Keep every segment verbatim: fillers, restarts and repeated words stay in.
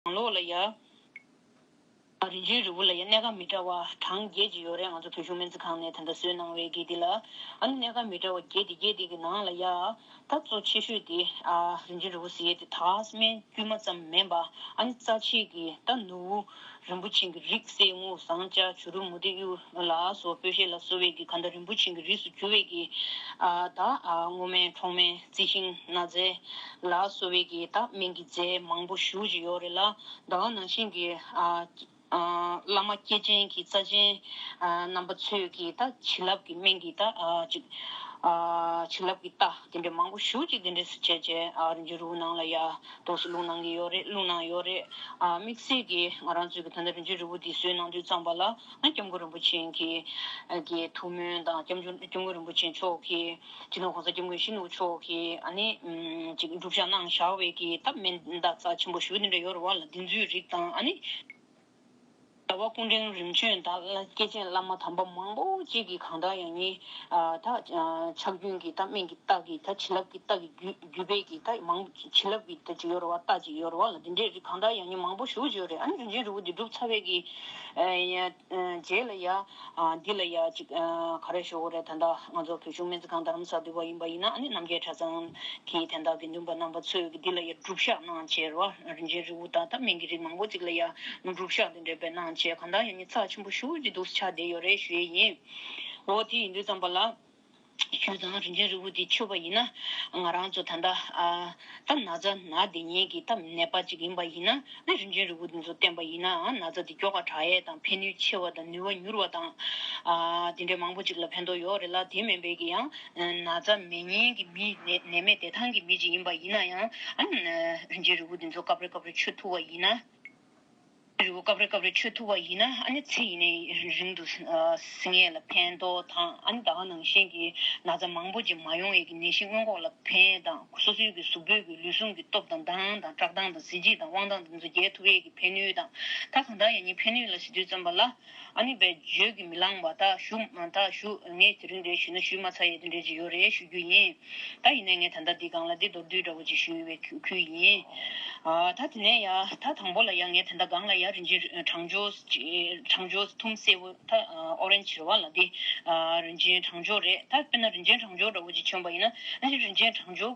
ནང་ལོགས་ལ་ཡ། རིན་ཆེན་རིལ་བུ་ལ་ཡ་སྣ་ཁ་མི་འདྲ་བ་གྲངས་བརྒྱད་ཅིག་ཡོད་རེད། ང་ཚོ་བོད་གཞུང་སྨན་རྩིས་ཁང་ནས་ད་ལྟ་བཟོས་གནང་བའི་གི་འདི་ལ། ཨ་ནི་སྣ་ཁ་མི་འདྲ་བ་བརྒྱད་དེ་བརྒྱད་དེ་གི་ནང་ལ་ཡ། ད་གཙོ་ཆེ་ཤོས་དེ་ཨ་རིན་ཆེན་རིལ་བུ་ཟེར་ཡས་དེ་ད་སྨན་དཀྱུས་མ་ཙམ་མིན་པ། ཨ་ནི་རྩ་ཆེ་གི་ད་ནོར་བུ་རིན་པོ་ཆེ་གི་རིགས་གསེར་དངུལ་ཟངས་ལྕགས་བྱུ་རུ་མུ་ཏིག་གཡུ་ལ་སོགས་སྤོས་ཤེལ་ལ་སོགས་པའི་གི་གང་ལྟར་རིན་པོ་ཆེ་གི་རིགས་སུ་གྱུར་བའི་གི་ཨ་ད་ཨ་སྔོ་སྨན་ཁྲོག་སྨན་རྩི་ཤིང་སྣ་རྫས་ལ་སོགས་པའི་གི་ད་སྨན་གྱི་རྫས་མང་པོ་ཞེ་པོ་ཅིག་ཡོད་རེད་ལ། ད་ག་ནང་བཞིན་གྱི་ཨ་ཨ་བླ་མ་སྐྱེས་ཆེན་གྱི་རྩ་ཆེན་ཨ་རྣམ་པ་ཚོས་ཀྱི་ད་བྱིན་རླབས་ཀྱི་སྨན་གྱི་ད་ཨ་ཅིག་ཨ་བྱིན་རླབས་ཀྱི་རྟ་དེ་འདྲ་མང་པོ་ཞེ་པོ་ཅིག་དེ་འདྲ་བྱས་བྱས་ཨ་རིན་ཆེན་རིལ་བུ་ནང་ལ་ཡ་འདུག་སེ་བླུགས་གནང་གི་ཡོད་རེད། བླུགས་གནང་ཡོད་རེད། ཨ་དམིགས་བསལ་གྱི་ང་རང་ཚོས་ཀྱི་ད་ལྟ་རིན་ཆེན་རིལ་བུ་འདི་བཟོས་གནང་དུས་ཙམ་པ་ལ་ཨ་སྐྱབས་མགོན་རིན་པོ་ཆེ་གི་ཨ་གི་ཐུགས་སྨོན་དང་སྐྱབས་མགོན་སྐྱབས་མགོན་རིན་པོ་ཆེ་མཆོག་གིས་སྤྱི་ནོར་༸གོང་ས་༸སྐྱབས་མགོན་ཆེན་པོ་མཆོག་གིས་ཨ་ནི་ཨམ་ཅིག་སྒྲུབ་བཞག་གནང་བཞག་པའི་གི་ད་སྨན་ད་རྩ་ཆེན་པོ་ཞེ་པོ་དེ་འདྲ་ཡོད་རེད་བ་ལ། འདི་ཚོའི་རིགས་དང་ཨ་ནི། ཟླ་བ་སྐུ་ཕྲེང་རིམ་བྱོན་དང་སྐྱེས་ཆེན་བླ་མ་དམ་པ་མང་པོ་ཅིག་གིས་གང་ལྟར་ཡང་ནི་ཨ་ད་ཨ་ཕྱག་རྒྱུན་གྱི་ད་སྨན་གྱི་རྟགས་ཀྱི་ད་བྱིན་རླབས་ཀྱི་རྟགས་ཀྱི་བརྒྱུད་བརྒྱུད་པའི་གི་ད་མང་བྱིན་རླབས་ཀྱི་ད་ཅིག་ཡོད་རེད་བ། རྟགས་ཅིག་ཡོད་རེད་བ་ལ། འདི་འདྲའི་རིགས་གང་ལྟར་ཡང་ནི་མང་པོ་ཞེ་པོ་ཅིག་ཡོད་རེད། ཨ་ནི་རིན་ཆེན་རིལ་བུ་འདི་གྲུབ་ཚར་བའི་གི་ཨ་ཡ་ཨ་རྗེས་ལ་ཡ་ཨ་འདི་ལ་ཡ་ཅིག་ཨ་ག་རེ་ཞུ་དགོས་རེད། ད་ལྟ་ང་ཚོ་བོད་གཞུང་སྨན་རྩིས་ཁང་རྡ་རམ་ས་འདུས་པ་ཡིན་པ་ཡིན་ན་ཨ་ནི་རྣམ་རྒྱལ་གྲྭ་ཚང་གི་དེ་འདྲ་དགེ་འདུན་པ་རྣམ་པ་ཚོས་ཀྱི་འདི་ལ་ཡ་སྒྲུབ་བཞག་གནང་བྱས་རེད་བ། རིན་ཆེན་རིལ་བུ་དང་ད་སྨན་གྱི་རིགས་མང་པོ་ཅིག་ལ་ཡ་སྒྲུབ་བཞག་དེ་འདྲ་དཔེ་གནང་བྱས་གང་ལྟར་ཡང་ནི་རྩ་ཆེན་པོ་ཞེ་པོ་ཅིག་འདུག་ཆགས་བསྡད་ཡོད་རེད་ཞུ་ཡས་ཡིན། འོ་དེ་ཡིན་དུས་ཙམ་པ་ལ། ཞུས་ཙང་རིན་ཆེན་རིལ་བུ་འདི་མཆོད་པ་ཡིན་ན། ང་རང་ཚོ་ད་ལྟ་ཨ་ད་ན་ཚ་ན་བསྡད་མཁན་གྱི་ད་ནད་པ་ཅིག་ཡིན་པ་ཡིན་ན་ནི་རིན་ཆེན་རིལ་བུ་འདི་ཚོ་བསྟེན་པ་ཡིན་ནའང་ན་ཚ་འདི་མགྱོགས་ཁ་དྲག་ཡས་དང་ཕན་ནུས་ཆེ་བ་དང་ནུས་པ་མྱུར་བ་དང་ཨ་དེ་འདྲའི་མང་པོ་ཅིག་ལ་ཕན་ཐོགས་ཡོད་རེད་ལ། དེ་མིན་པའི་གི་ཡང་ན་ཚ་མེད་མཁན་གྱི་མི་ནད་ནད་མེད་བདེ་ཐང་གི་མི་ཅིག་ཡིན་པ་ཡིན་ན་ཡང་ཨ་རིན་ཆེན་རིལ་བུ་འདི་ཚོ་སྐབས་རེ་སྐབས་རེ་མཆོད་ཐུབ་པ་ཡིན་ན། རིལ་བུ་སྐབས་རེ་སྐབས་རེ་མཆོད་ཐུབ་པ་ཡིན་ན་ཨ་ནི་ཚེ་ཡིན་ནའི་རིང་དུ་ཨ་བསྲིང་ཡས་ལ་ཕན་ཐོགས་དང་། ཨ་ནི་ད་ག་ནང་བཞིན་གྱི་ན་ཚ་མང་པོ་ཅིག་མ་ཡོང་ཡས་ཀྱི་ནད་གཞི་སྔོན་འགོག་ལ་ཕན་དང་། སོ་སོའི་གི་གཟུགས་པོའི་གི་ལུས་ཟུངས་ཀྱི་སྟོབས་དང་མདངས་དང་བཀྲག་མདངས་དང་གཟི་བརྗིད་དང་དབང་ཐང་དེ་ཚོ་རྒྱས་ཐུབ་ཡས་ཀྱི་ཕན་ནུས་དང་། ད་གང་ལྟར་ཡང་ནི་ཕན་ནུས་ལ་ཟེར་དུས་ཙམ་པ་ལ་ཨ་ནི་བས་བརྗོད་ཀྱིས་མི་ལང་བ། ད་ཞུ་ད་ཞུ་ངས་དེ་རིང་འདིར་ཞུས་ན་ཞུས་མ་ཚར་ཡས་དེ་འདྲས་ཅིག་ཡོད་རེད་ཞུ་རྒྱུ་ཡིན། ད་ཡིན་ནའི་ངས་ད་ལྟ་འདི་སྒང་ལ་འདི་མདོར་བསྡུས་འདྲ་བོ་ཅིག་ཞུས་པའི་ཁུལ་ཡིན། ཨ་ད་དེ་ནས་ཡ་ད་དང་པོ་ལ་ཡ་ངས་ད་ལྟ་སྒང་ལ་ཡ་རིན་ཆེན་གྲང་སྦྱོར་གྲང་སྦྱོར་ཐུམ་སེར་པོ་ད་ཨོ་རེན་ཇི་རེད་བ་ལ། འདི་རིན་ཆེན་གྲང་སྦྱོར་རེད། ད་དཔེར་ན་རིན་ཆེན་གྲང་སྦྱོར་འདྲ་བོ་ཅིག་མཚོན་པ་ཡིན་ན་ཨ་ནི་རིན་ཆེན་གྲང་སྦྱོར་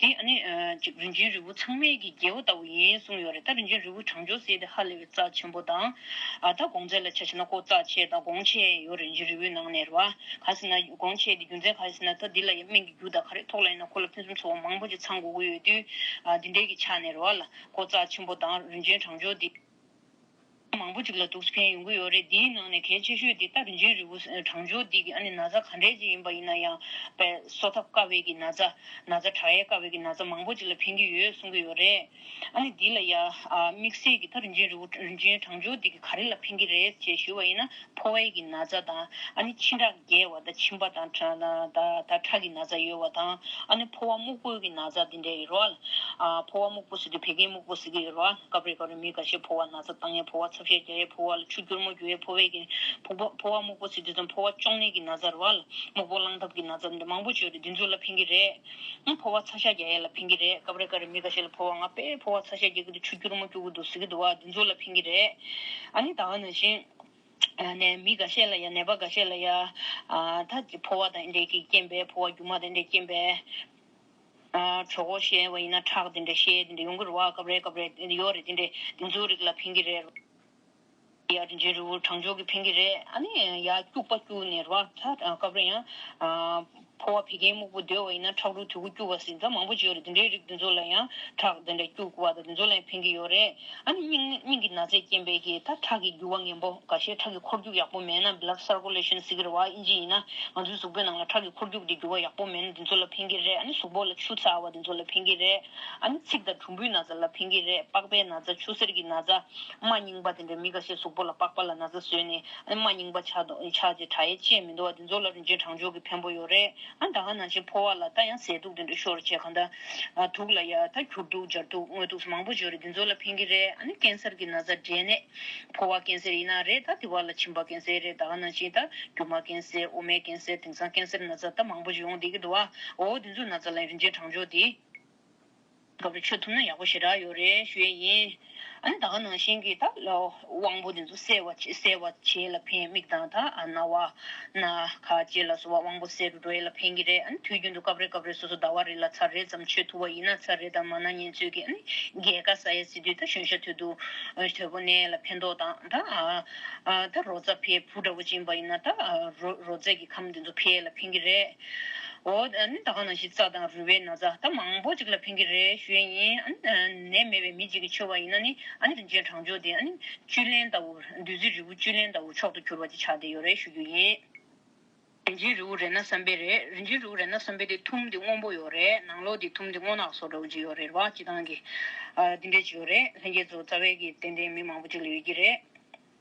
འདི་ཨ་ནི་ཅིག་རིན་ཆེན་རིལ་བུ་ཚང་མའི་གི་རྒྱལ་པོ་ལྟ་བུ་ཡིན་གསུངས་ཡོད་རེད། ད་རིན་ཆེན་རིལ་བུ་གྲང་སྦྱོར་ཟེར་དེ་ཧ་ལས་པའི་རྩ་ཆེན་པོ་དང་། ཨ་ད་གོང་ཚད་ལ་ཆ་བཞག་ན་ཁོ་རྩ་ཆེ་དང་གོང་ཆེ་ཡོད་རེད། རིན་ཆེན་རིལ་བུའི་ནང་ནས་རེད་བ། ག་ཟེར་ན་གོང་ཆེ་དེ་རྒྱུ་མཚན་ག་རེ་ཟེར་ན་ད་འདི་ལ་ཡང་སྨན་གྱི་རྒྱུ་དང་ག་རེ་ཐོག་ལ་ཡིན་ན་ཁོ་ལ་ཕུན་སུམ་ཚོགས་པ་མང་པོ་ཅིག་ཚང་དགོས་ཀྱི་ཡོད་དུས། ཨ་འདི་འདྲའི་གི་ཆ་ནས་རེད་བ་ལ་ཁོ་རྩ་ཆེན་པོ་དང་རིན་ཆེན་གྲང་སྦྱོར་འདི་མང་པོ་ཅིག་ལ་འདུག་སེ་ཕན་ཡོང་གི་ཡོད་རེད། འདིའི་ནང་ནས་གལ་ཆེ་ཤོས་འདི་ད་རིན་ཆེན་རིལ་བུ་གྲང་སྦྱོར་འདི་གི་ཨ་ནི་ན་ཚ་ག་འདྲས་ཅིག་ཡིན་པ་ཡིན་ན་ཡང་དཔེ་གསོ་ཐབས་དཀའ་བའི་གི་ན་ཚ་ན་ཚ་དྲག་ཡས་དཀའ་བའི་གི་ན་ཚ་མང་པོ་ཅིག་ལ་ཕན་གི་ཡོད་གསུང་གི་ཡོད་རེད། ཨ་ནི་འདི་ལ་ཡ་ཨ་དམིགས་བསལ་གྱི་ད་རིན་ཆེན་རིལ་བུ་རིན་ཆེན་གྲང་སྦྱོར་འདི་གི་ག་རེ་ལ་ཕན་གྱི་རེད་ཅེས་ཞུས་པ་ཡིན་ན་ཕོ་བའི་གི་ན་ཚ་དང་ཨ་ནི་མཆིན་ཁྲག་རྒྱས་པ་དང་མཆིན་པ་དང་ཁྲག་ད་ད་ཁྲག་གི་ན་ཚ་ཡོད་པ་དང་ཨ་ནི་ཕོ་བ་སྨུག་པོའི་གི་ན་ཚ་འདི་འདྲ་ཡོད་རེད་བ། ཨ་ཕོ་བ་སྨུག་པོ་ཟེར་དུས་བད་ཀན་སྨུག་པོ་ཟེར་གི་ཡོད་རེད་བ། སྐབས་རེ་སྐབས་རེ་མི་འགའ་ཤས་ཕོ་བ་ན་ཚ་བཏང་ཡས་ཕོ་བ་ཚབ་ཤས་རྒྱག་ཡས་ཕོ་བ་ལ་ཆུ་སྐྱུར་མོ་རྒྱུ་ཡས་ཕོ་བའི་གི་ཕོ་བ་ཕོ་བ་སྨུག་པོ་ཟེར་དུས་ཙམ་ཕོ་བ་གཅོང་ནད་ཀྱི་ན་ཚ་རེད་བ། སྨུག་པོ་རླངས་ཐབས་ཀྱི་ན་ཚ་འདི་འདྲ་མང་པོ་ཅིག་ཡོད་རེད། འདི་ཚོ་ལ་ཕན་གྱི་རེད། ཨང་ཕོ་བ་ཚ་ཤ་རྒྱག་ཡས་ལ་ཕན་གྱི་རེད། སྐབས་རེ་སྐབས་རེ་མི་འགའ་ཤས་ལ་ཕོ་བ་ང་དཔེ་ཕོ་བ་ཚ་ཤ་རྒྱག་གི་འདུག་ཆུ་སྐྱུར་མོ་སྐྱུག་གི་འདུག་ཟེར་གི་འདུག་བ། འདི་ཚོ་ལ་ཕན་གྱི་རེད། ཨ་ནི་ད་ག་ནང་བཞིན་ནས་མི་འགའ་ཤས་ལ་ཡ་ནད་པ་འགའ་ཤས་ལ་ཡ་ཨ་ད་ཕོ་བ་དང་འདྲེས་ཀྱི་རྐྱེན་པས་ཕོ་བ་རྒྱུ་མ་དང་འདྲེས་རྐྱེན་པས་ཨ་གྲོད་ཁོག་བཤལ་བ་ཡིན་ན་ཁྲག་དེ་འདྲ་བཤལ་དེ་འདྲ་ཡོང་གི་རེད་བ། སྐབས་རེ་སྐབས་རེ་ཡོད་རེད། དེ་འདྲ་དེ་ཚོའི་རིགས་ལ་ཕན་གྱི་རེད། ཡ་རིན་ཆེན་རིལ་བུ་གྲང་སྦྱོར་གྱི་ཕན་གྱི་རེད། ཨ་ནི་ཡ་སྐྱུག་པ་སྐྱུག་ནས་རེད་བ། ད་སྐབས་རེ་ཡང་ཨ་ཕོ་བ་བད་ཀན་སྨུག་པོ་སྡོད་པ་ཡིན་ན་ཁྲག་རུལ་དུད་ཁུ་སྐྱུག་པ་ཟེར་ད་མང་པོ་ཅིག་ཡོད་རེད། དེ་འདྲའི་རིགས་དེ་ཚོ་ལ་ཡང་ཁྲག་དེ་འདྲ་སྐྱུག་པ་དང་དེ་ཚོ་ལ་ཡང་ཕན་གྱི་ཡོད་རེད། ཨ་ནི་སྙིང་སྙིང་གི་ན་ཚས་རྐྱེན་པས་ཀྱི་ད་ཁྲག་གི་རྒྱུ་བ་ངན་པོ་འགའ་ཤས་ཁྲག་གི་འཁོར་རྒྱུག་ཡག་པོ་མེད་ན་blood circulation་ཟེར་གི་རེད་བ་ཨིན་ཇི་ཡིན་ན། ང་ཚོའི་གཟུགས་པོའི་ནང་ལ་ཁྲག་གི་འཁོར་རྒྱུག་དེ་རྒྱུ་བ་ཡག་པོ་མེད་ན་དེ་ཚོ་ལ་ཕན་གྱི་རེད། ཨ་ནི་གཟུགས་པོ་ལ་ཆུ་ཚ་བ་དེ་ཚོ་ལ་ཕན་གྱི་རེད། ཨ་ནི་ཚིགས་དང་གྲུམ་བུའི་ན་ཚ་ལ་ཕན་གྱི་རེད། པགས་པའི་ན་ཚ་ཆུ་སེར་གྱི་ན་ཚ། རྨ་རྙིང་པ་དེ་འདྲ་མི་འགའ་ཤས་གཟུགས་པོ་ལ་པགས་པ་ལ་ན་ཚ་བཟོས་ནས་ཨ་ནི་རྨ་རྙིང་པ་ཆགས་འདུག་ཆགས་རྗེས་དྲག་ཡས་ཅི་ཡང་མི་འདུག་བ། དེ་ཚོ་ལ་རིན་ཆེན་གྲང་སྦྱོར་གྱི་ཕན་པོ་ཡོད་རེད། ཨ་ནི་ད་ག་ནང་བཞིན་ཕོ་བ་ལ་ད་ཡང་ཟས་དུག་དེ་འདྲ་ཤོར་བྱས་གང་ལྟར་ཨ་དུག་ལ་ཡ་ད་གྱུར་དུག་སྦྱར་དུག་དངོས་དུག་མང་པོ་ཅིག་ཡོད་རེད། དེ་ཚོ་ལ་ཕན་གྱི་རེད། ཨ་ནི་ཀན་སར་གྱི་ན་ཚ་འབྲས་ནད། ཕོ་བ་ཀན་སར་ཡིན་ན་རེད། ད་དེ་བ་ལ་མཆིན་པ་ཀན་སར་རེད། ད་ག་ནང་བཞིན་ད་རྒྱུ་མ་ཀན་སར་དབུ་མའི་ཀན་སར་དེང་སང་ཀན་སར་ན་ཚ་ད་མང་པོ་ཅིག་ཡོང་བསྡད་ཀྱི་འདུག་བ། འོ་དེ་ཚོའི་ན་ཚ་ལ་རིན་ཆེན་གྲང་སྦྱོར་དེ་སྐབས་རེ་མཆོད་ཐུབ་ན་ཡག་པོ་ཞེ་དྲག་ཡོད་རེད་ཞུ་ཡས་ཡིན། ཨ་ནི་ད་ག་ནང་བཞིན་གྱི་ད་ལོ་དབང་པོ་དེ་ཚོ་གསལ་བ་བྱེད་གསལ་བ་བྱེད་ལ་ཕན། མིག་དང་ད་རྣ་བ་སྣ་ཁ་ལྕེ་ལ་སོགས་པ་དབང་པོ་གསལ་རུ་འགྲོ་ཡས་ལ་ཕན་གྱི་རེད། ཨ་ནི་དུས་རྒྱུན་དུ་སྐབས་རེ་སྐབས་རེ་སོ་སོ་ཟླ་བ་རེ་ལ་ཚར་རེ་ཙམ་མཆོད་ཐུབ་པ་ཡིན་ན། ཚར་རེ་དང་མ་ན་ཉན་ཚོད་ཀྱི་ཨ་ནི་རྒས་ཁ་ཟ་ཡས་ཟེར་དུས་ད་གཞོན་ཤ་དོད་དུ་དོད་པོ་གནས་ལ་ཕན་ཐོགས་དང་། ད་ཨ་ཨ་ད་རོ་ཙ་ཕའི་བུ་འདྲ་བོ་ཅིག་ཡིན་པ་ཡིན་ན་ད་ཨ་རོ་རོ་ཙ་གི་ཁམས་དེ་ཚོ་འཕེལ་ལ་ཕན་གྱི་རེད། འོ་ཨ་ནི་ད་ག་ནང་བཞིན་རྩ་དང་རུས་པའི་ན་ཚ་ད་མང་པོ་ཅིག་ལ་ཕན་གྱི་རེད་ཞུ་ཡས་ཡིན། ཨ་ནི་ནད་མེད་པའི་མི་ཅིག་གིས་མཆོད་པ་ཡིན་ན་ནི་ཨ་ནི་རིན་ཆེན་གྲང་སྦྱོར་དེ་ཨ་ནི་བཅུད་ལེན་ལྟ་བུ་བདུད་རྩི་རིལ་བུ་བཅུད་ལེན་ལྟ་བུ་མཆོག་ཏུ་གྱུར་པ་ཅིག་ཆགས་བསྡད་ཡོད་རེད་ཞུ་རྒྱུ་ཡིན། རིན་ཆེན་རིལ་བུ་རཏྣ་བསམ་འཕེལ་རེད། རིན་ཆེན་རིལ་བུ་རཏྣ་བསམ་འཕེལ་དེ་ཐུམ་དེ་སྔོན་པོ་ཡོད་རེད། ནང་ལོགས་དེ་ཐུམ་དེ་སྔོ་ནག་བཟོ་འདྲ་བོ་ཅིག་ཡོད་རེད་བ། སྤྱི་བཏང་གི་ཨ་འདི་འདྲས་ཅིག་ཡོད་རེད། ལྷན་རྒྱས་ཚོ་རྩ་བའི་གི་ཏན་ཏན་མི་མང་པོ་ཅིག་ལ་ཡོད་ཀྱི་རེད།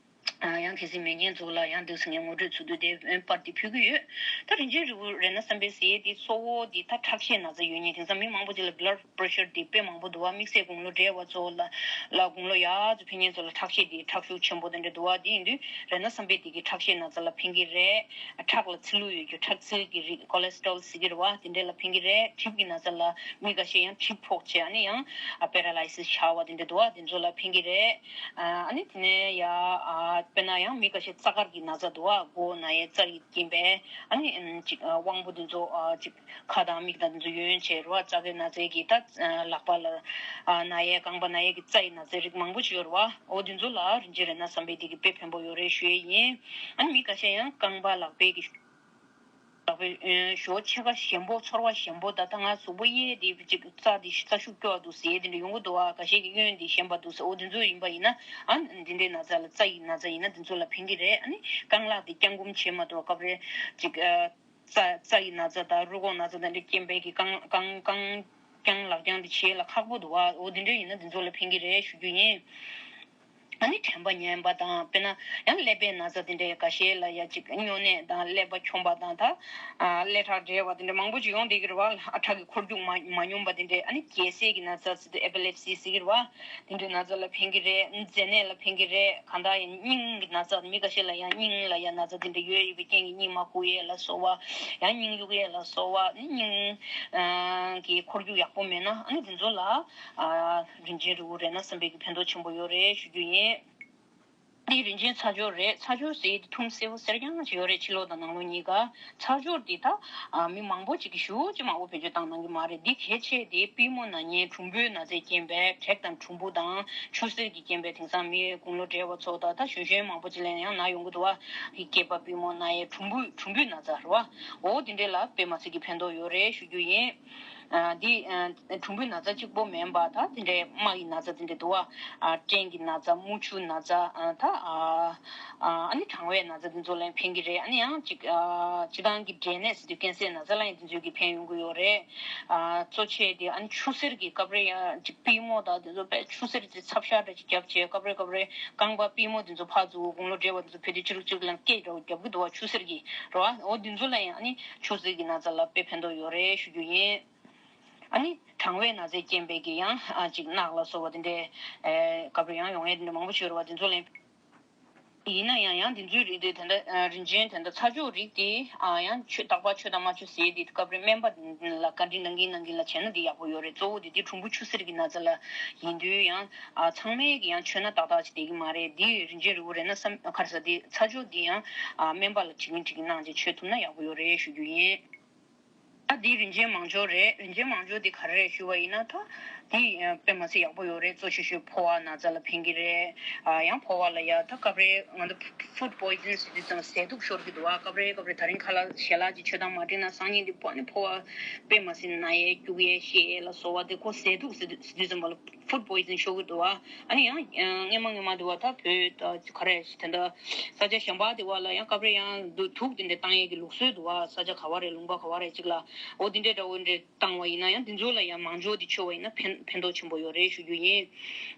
ཨ་ཡང་གལ་སྲིད་མེད་མཁན་ཚོ་ལ་ཡང་འདུག་སེ་ངས་ངོ་སྤྲོད་ཚུལ་དུ་དེ་པར་དེ་ཕུལ་གྱི་ཡོད། ད་རིན་ཆེན་རིལ་བུ་རཏྣ་བསམ་འཕེལ་ཟེར་ཡས་དེ་གཙོ་བོ་དེ་ད་ཁྲག་ཤེད་ན་ཚ་ཡོད་མཁན། དེང་སང་མི་མང་པོ་ཅིག་ལ་blood pressure དེ་དཔེ་མང་པོ་འདུག་བ། དམིགས་བསལ་དགུང་ལོ་བགྲེས་པ་ཚོ་ལ་ལ་དགུང་ལོ་ཡར་ཙམ་ཕེབས་མཁན་ཚོ་ལ་ཁྲག་ཤེད་དེ་ཁྲག་ཤུགས་ཆེན་པོ་དེ་འདྲ་འདུག་བ། དེ་ཡིན་དུས་རཏྣ་བསམ་འཕེལ་དེ་གི་ཁྲག་ཤེད་ན་ཚ་ལ་ཕན་གྱི་རེད། ཁྲག་ལ་ཚིལ་ལུ་ཡོད་རྒྱུ་ཁྲག་ཚིལ་གྱི་རིགས་cholesterol ཟེར་གྱི་རེད་བ། དེ་འདྲ་ལ་ཕན་གྱི་རེད། གྲིབ་ཀྱི་ན་ཚ་ལ་མི་འགའ་ཤས་ཡང་གྲིབ་ཕོག་བྱས་ཨ་ནི་ཡང་paralysis ཆགས་པ་དེ་འདྲ་འདུག་བ། དེ་ཚོ་ལ་ཕན་གྱི་རེད། ཨ་ནི་དེ་ནས་ཡ་ཨ་དཔེར་ན་ཡང་མི་ཁ་ཤས་རྩ་དཀར་གྱི་ན་ཚ་འདུག་བ། མགོ་ན་ཡས་རྩ་ཡི་རྐྱེན་པས་ཨ་ནི་ཨམ་ཅིག་ཨ་དབང་པོ་འདི་ཚོ་ཨ་ཅིག་ཁ་དང་མིག་དང་འདི་ཚོ་ཡོན་བྱས་རེད་བ། རྩ་དཀར་ན་ཚའི་གི་ད་ཨ་ལག་པ་ལ་ཨ་ན་ཡས་རྐང་པ་ན་ཡས་ཀྱི་རྩ་ཡི་ན་ཚའི་རིགས་མང་པོ་ཞིག་ཡོད་རེད་བ། འོ་འདི་ཚོ་ལ་རིན་ཆེན་རཏྣ་བསམ་འཕེལ་འདི་གི་དཔེ་ཕན་པོ་ཡོད་རེད་ཞུ་ཡས་ཡིན། ཨ་ནི་མི་ཁ་ཤས་ཡང་རྐང་པ་ལག་པའི་གི་ལག་པའི་ཨེ་ཞོ་ཕྱེད་ཀ་ཞན་པོ་ཚོར་བ་ཞན་པོ། ད་ལྟ་ང་གཟུགས་པོ་གཡས་དེ་ཅིག་རྩ་དེ་རྩ་ཤུགས་སྐྱོ་བ་འདུག་ཟེར་དེ་འདྲ་ཡོང་གི་འདུག་བ། ཁ་ཤས་ཀྱི་གཡོན་དེ་ཞན་པ་འདུག་ཟེར། འོ་དེ་ཚོ་ཡིན་པ་ཡིན་ན་ཨ་འདི་འདྲའི་ན་ཚ་ལ་རྩ་ཡི་ན་ཚ་ཡིན་ན་དེ་ཚོ་ལ་ཕན་གྱི་རེད། ཨ་ནི་རྐང་ལག་དེ་བརྐྱང་བསྐུམ་བྱེད་མ་ཐུབ་པ་སྐབས་རེ་ཅིག་ཨ་རྩ་རྩ་ཡི་ན་ཚ་དང་རུས་ཁོག་ན་ཚ་དང་འདྲ་རྐྱེན་པས་ཀྱི་རྐང་རྐང་རྐང་བརྐྱང་ལག་བརྐྱང་དེ་བྱེད་ལ་ཁག་པོ་འདུག་བ། འོ་དེ་འདྲ་ཡིན་ན་དེ་ཚོ་ལ་ཕན་གྱི་རེད་ཞུ་རྒྱུ་ཡིན། ཨ་ནི་དྲན་པ་ཉམས་པ་དང་། དཔེར་ན་ཡང་ཀླད་པའི་ན་ཚ་དེ་འདྲའི་འགའ་ཤས་ལ་ཡ་ཅིག་སྨྱོ་ནད་དང་ཀླད་པ་འཁྱོམ་པ་དང་། ད་ཨ་ཀླད་ཁྲག་འདྲེས་པ་དེ་འདྲ་མང་པོ་ཅིག་ཡོང་བསྡད་ཀྱི་རེད་བ། ཨ་ཁྲག་གི་འཁོར་རྒྱུག་མ་མ་སྙོམས་པ་དེ་འདྲའི། ཨ་ནི་རྒྱལ་སྲས་ཀྱི་ན་ཚ་ཟེར་དུས་epilepsy ཟེར་གྱི་རེད་བ། དེ་འདྲའི་ན་ཚ་ལ་ཕན་གྱི་རེད། མཛེ་ནད་ལ་ཕན་གྱི་རེད། གང་ལྟར་ཡང་སྙིང་གི་ན་ཚ། མི་འགའ་ཤས་ལ་ཡང་སྙིང་ལ་ཡང་ན་ཚ་དེ་འདྲ་ཡོད་ཡོད་པའི་རྐྱེན་གྱིས་སྙིང་མ་ཁུག་ཡས་ལ་སོགས་པ། ཡང་སྙིང་གཡུག་ཡས་ལ་སོགས་པ། ཨ་ནི་སྙིང་ཨ་གི་འཁོར་རྒྱུག་ཡག་པོ་མེད་ན་ཨ་ནི་དེ་ཚོ་ལ། ཨ་རིན་ཆེན་རིལ་བུ་རཏྣ་བསམ་འཕེལ་གྱི་ཕན་ཐོགས་ཆེན་པོ་ཡོད་རེད་ཞུ་རྒྱུ་ཡིན། འདི་རིན་ཆེན་ཚ་སྦྱོར་རེད། ཚ་སྦྱོར་ཟེར་ཡས་དེ་ཐུམ་སེར་པོ་སེར་རྐྱང་ཅིག་ཡོད་རེད། ཕྱི་ལོགས་དང་ནང་ལོགས་གཉིས་ཀ། ཚ་སྦྱོར་འདི་ད་ཨ་མི་མང་པོ་ཅིག་གིས་ཞེ་པོ་ཅིག་མང་པོ་བེད་སྤྱོད་བཏང་གནང་གི་མ་རེད། འདི་གལ་ཆེ་དེ་པུས་མོ་ན་མཁན། གྲུམ་བུའི་ན་ཚས་རྐྱེན་པས། དྲེག་དང་གྲུམ་བུ་དང་ཆུ་སེར་གྱི་རྐྱེན་པས་དེང་སང་མི་དགུང་ལོ་བགྲེས་པ་ཚོ་དང་ད་གཞོན་གཞོན་མང་པོ་ཅིག་ལ་ཡང་ན་ཡོང་གི་འདུག་བ། གི་སྐེད་པ་པུས་མོ་ན་ཡས། གྲུམ་བུ་གྲུམ་བུའི་ན་ཚ་རེད་བ། འོ་དེ་འདྲས་ལ་དཔེ་མ་སྲིད་ཀྱི་ཕན་ཐོགས་ཡོད་རེད་ཞུ་རྒྱུ་ཡིན། ཨ་འདི་ཨ་གྲུམ་བུའི་ན་ཚ་གཅིག་པོ་མིན་པ་ད་དེ་འདྲའི་རྨ་ཡི་ན་ཚ་དེ་འདྲ་འདུག་བ། ཨ་སྐྲན་གྱི་ན་ཚ། རྨུ་ཆུ་ན་ཚ། ཨ་ད་ཨ་ཨ་ནི་གྲང་བའི་ན་ཚ་དེ་ཚོ་ལ་ཕན་གྱི་རེད། ཨ་ནི་ཡང་ཅིག་ཨ་སྤྱིར་བཏང་གི་འབྲས་ནད་ཟེར་དུས་ཀན་སའི་ན་ཚ་ལ་ཡང་དེ་ཚོས་ཀྱི་ཕན་ཡོང་གི་ཡོད་རེད། ཨ་གཙོ་ཆེ་དེ་ཨ་ནི་ཆུ་སེར་གྱི་སྐབས་རེ་ཡང་ཅིག་པུས་མོ་དང་དེ་ཚོ་དཔེ་ཆུ་སེར་དེ་ཚབ་ཤ་འདྲ་ཅིག་བརྒྱབ་བྱས། སྐབས་རེ་སྐབས་རེ་རྐང་པ་པུས་མོ་དེ་ཚོ་ཕར་ཚུར་དགུང་ལོ་བགྲེས་པ་དེ་ཚོ་ཕེབས་དུས་ཅི་རུག་ཅི་རུག་ལ་སྐད་འདྲ་བོ་རྒྱབ་གི་འདུག་བ། ཆུ་སེར་གྱི་རེད་བ། འོ་དེ་ཚོ་ལ་ཡང་ཨ་ནི་ཆུ་སེར་གྱི་ན་ཚ་ལ་དཔེ་ཕན་ཐོགས་ཡོད་རེད་ཞུ་རྒྱུ་ཡིན། ཨ་ནི་གྲང་བའི་ན་ཚས་རྐྱེན་པས་ཀྱི་ཡང་ཨ་ཅིག་རྣག་ལ་སོགས་པ་དེ་འདྲའི་ཨེ་སྐབས་རེ་ཡང་ཡོང་ཡས་དེ་འདྲ་མང་པོ་ཞིག་ཡོད་རེད་བ། དེ་ཚོ་ལ་ཡིན་ན་ཡང་ཡང་དེ་ཚོའི་རིགས་དེ་དེ་འདྲ་ཨ་རིན་ཆེན་དེ་འདྲ་ཚ་སྦྱོར་རིགས་དེ་ཨ་ཡང་མཆོད་རྟག་པར་མཆོད་དང་མ་མཆོད་ཟེར་དེ་སྐབས་རེ་སྨན་པ་ལ་བཀའ་འདྲི་གནང་གིན་གནང་གིན་ལ་བྱས་ན་དེ་ཡག་པོ་ཡོད་རེད། གཙོ་བོ་དེ་དེ་གྲུམ་བུ་ཆུ་སེར་གྱི་ན་ཚ་ལ་ཡིན་དུས་ཡང་ཨ་ཚང་མས་ཀྱི་ཡང་མཆོད་ན་ཏག་ཏག་ཅིག་བསྡད་ཀྱི་མ་རེད། དེ་རིན་ཆེན་རིལ་བུ་རཏྣ་བསམ་ག་རེ་ཟ་དེ་ཚ་སྦྱོར་དེ་ཡང་ཨ་སྨན་པ་ལ་དྲི་གིན་དྲི་གིན་གནང་བྱས་མཆོད་ཐུབ་ན་ཡག་པོ་ཡོད་རེད་ཞུ་རྒྱུ་ཡིན། ད་འདི་རིན་ཆེན་མང་སྦྱོར་རེད། རིན་ཆེན་མང་སྦྱོར་འདི་ག་རེ་རེད་ཞུ་བ་ཡིན་ན། ད་འདི་དཔེ་མ་སྲིད་ཡག་པོ་ཡོད་རེད། གཙོ་ཆེ་ཤོས་ཕོ་བ་ན་ཚ་ལ་ཕན་གྱི་རེད། ཨ་ཡང་ཕོ་བ་ལ་ཡ་ད་སྐབས་རེ་ང་ཚོ་food poison ཟེར་དུས་ཙམ་ཟས་དུག་ཤོར་གྱི་འདུག་བ། སྐབས་རེ་སྐབས་རེ་ད་རིང་ཁ་ལག་ཞལ་ལག་ཅིག་མཆོད་སྟངས་མ་འགྲིག་ན་སང་ཉིན་འདི་ཕོ་ནི་ཕོ་བ་དཔེ་མ་སྲིད་ན་ཡས་སྐྱུག་ཡས་བཤལ་ཡས་ལ་སོགས་པ་དེ་ཁོ་ཟས་དུག་ཟེར་དུས་ཟེར་དུས་ཙམ་པ་ལ་food poison ཤོར་གྱི་འདུག་བ། ཨ་ནི་ཡང་སྔན་མ་སྔན་མ་འདི་བ་ད་བོད་ད་ག་རེ་དེ་འདྲ་ས་ཆ་གཞན་པ་འདི་བ་ལ་ཡང་སྐབས་རེ་ཡང་དུ་དུག་དེ་འདྲ་བཏང་ཡས་ཀྱི་ལུགས་སྲོལ་འདུག་བ། ས་ཆ་ག་བ་རེ་ལུང་པ་ག་བ་རེ་ཅིག་ལ་འོ་དེ་འདྲ་འདྲ་བོ་འདྲ་བཏང་བ་ཡིན་ན་ཡང་དེ་ཚོ་ལ་ཡང་མང་སྦྱོར་དེ་མཆོད་པ་ཡིན་ན་ཕན་ཕན་ཐོགས་ཆེན་པོ་ཡོད་རེད་ཞུ་རྒྱུ་ཡིན།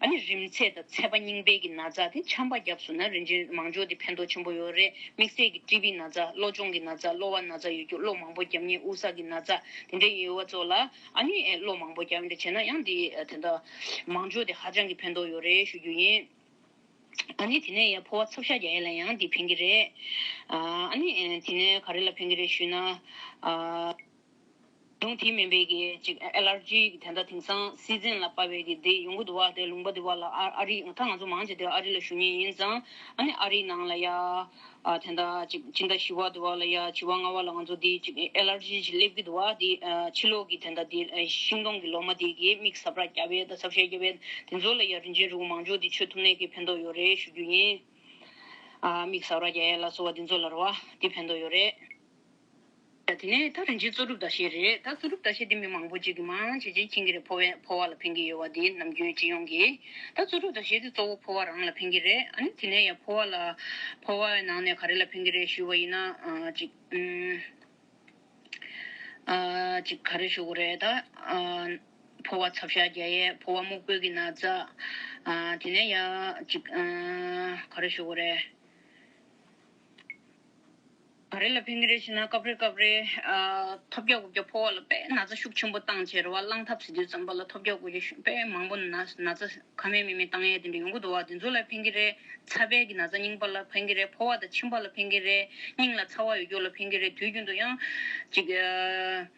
ཨ་ནི་རིམས་ཚད་དང་ཚད་པ་རྙིང་པའི་གི་ན་ཚ་དེ་ཆམ་པ་བརྒྱབ་སོང་ན་རིན་ཆེན་མང་སྦྱོར་དེ་ཕན་ཐོགས་ཆེན་པོ་ཡོད་རེད། དམིགས་བསལ་གྱི་ཊི་བི་ན་ཚ། གློ་གཅོང་གི་ན་ཚ། གློ་བ་ན་ཚ་ཡོད་རྒྱུ། གློ་མང་པོ་རྒྱབ་མཁན་དབུགས་བསགས་ཀྱི་ན་ཚ་དེ་འདྲ་ཡོད་པ་ཚོ་ལ་ཨ་ནི་ཨེ་གློ་མང་པོ་རྒྱབ་འདྲ་བྱས་ན་ཡང་དེ་ཨ་དེ་འདྲ་མང་སྦྱོར་དེ་ཧ་ཅང་གི་ཕན་ཐོགས་ཡོད་རེད་ཞུ་རྒྱུ་ཡིན། ཨ་ནི་དེ་ནས་ཡང་ཕོ་བ་ཚབ་ཤ་རྒྱག་ཡས་ལ་ཡང་དེ་ཕན་གྱི་རེད། ཨ་ནི་ཨེ་དེ་ནས་ག་རེ་ལ་ཕན་གྱི་རེད་ཞུས་ན། ཨ། དུང་དེ་མིན་པའི་གི་ཅིག་ཨེ་ལར་ཇི་གི་དེ་འདྲ་དེང་སང་སི་ཛན་ལ་དཔག་པའི་གི་དེ་ཡོང་གི་འདུག་བ། དེ་ལུང་པ་དེ་བ་ལ་ཨ་ཨ་རི་ད་ང་ཚོ་མང་ཆེ་དེ་ཨ་རི་ལ་བཞུགས་མཁན་ཡིན་ཙང་། ཨ་ནི་ཨ་རིའི་ནང་ལ་ཡ་ཨ་དེ་འདྲ་ཅིག་སྤྱི་ཟླ་བཞི་པ་དེ་བ་ལ་ཡ་བཞི་པ་ལྔ་པ་ལ་ང་ཚོ་དེ་ཅིག་ཨེ་ལར་ཇི་ཅིག་སླེབས་ཀྱི་འདུག་བ། དེ་ཨ་ཕྱི་ལོགས་གི་དེ་འདྲ་དེ་ཨ་ཤིང་སྡོང་གི་ལོ་མ་དེ་གི་མིག་ཟ་འཕྲུག་རྒྱབ་པའི་ད་ཚབ་ཤེས་རྒྱབ་པའི་དེ་ཚོ་ལ་ཡ་རིན་ཆེན་རིལ་བུ་མང་ཚོགས་དེ་མཆོད་ཐུབ་ནས་གི་ཕན་ཐོགས་ཡོད་རེད་ཞུ་རྒྱུ་ཡིན། ཨ་མིག་ཟ་འཕྲུག་རྒྱག་ཡས་ལ་སོགས་པ་དེ་ཚོ་ལ་རེད་བ། དེ་ཕན་ཐོགས་ཡོད་རེད། དེ་ནས་ད་རིན་ཆེན་གཙོ་སྒྲུབ་ཟླ་ཤེལ་རེད། ད་གཙོ་སྒྲུབ་ཟླ་ཤེལ་དེ་མི་མང་པོ་ཅིག་གིས་མང་ཆེ་ཆེ་མཁྱེན་གྱི་རེད། ཕོ་བའི་ཕོ་བ་ལ་ཕན་གྱི་ཡོད་པ་དེ་ནམ་རྒྱུན་སྤྱི་ཡོངས་ཀྱིས། ད་གཙོ་སྒྲུབ་ཟླ་ཤེལ་དེ་གཙོ་བོ་ཕོ་བ་རང་ལ་ཕན་གྱི་རེད། ཨ་ནི་དེ་ནས་ཡང་ཕོ་བ་ལ་ཕོ་བའི་ནང་ནས་ག་རེ་ལ་ཕན་གྱི་རེད་ཞུས་པ་ཡིན་ན། ཨ་ཅིག་ཨུམ། ཨ་ཅིག་ག་རེ་ཞུ་དགོས་རེད་ད། ཨ་ཕོ་བ་ཚབ་ཤ་རྒྱག་ཡས། ཕོ་བ་སྨུག་པོའི་གི་ན་ཚ། ཨ་དེ་ནས་ཡང་ཅིག་ཨ་ག་རེ་ཞུ་དགོས་རེད། ག་རེ་ལ་ཕན་གྱི་རེད་ཞེ་ན། སྐབས་རེ་སྐབས་རེ་ཨ་ཐོལ་རྒྱག་རྐུབ་རྒྱག་ཕོ་བ་ལ་དཔེ་ན་ཚ་ཤུགས་ཆེན་པོ་བཏང་བྱས་རེད་བ། རླངས་ཐབས་ཟེར་དུས་ཙམ་པ་ལ་ཐོལ་རྒྱག་རྐུབ་རྒྱག་ཤུགས་དཔེ་མང་པོ་ན་ན་ཚ་ཁ་མེད་མིག་མེད་བཏང་ཡས་དེ་འདྲ་ཡོང་གི་འདུག་བ། དེ་ཚོ་ལ་ཕན་གྱི་རེད། ཚ་བའི་གི་ན་ཚ་རྙིང་པ་ལ་ཕན་གྱི་རེད། ཕོ་བ་དང་མཆིན་པ་ལ་ཕན་གྱི་རེད། སྙིང་ལ་ཚ་བ་ཡོད་རྒྱུ་ལ་ཕན་གྱི་རེད། དུས་རྒྱུན་དུ་ཡང་ཅིག་ཨ་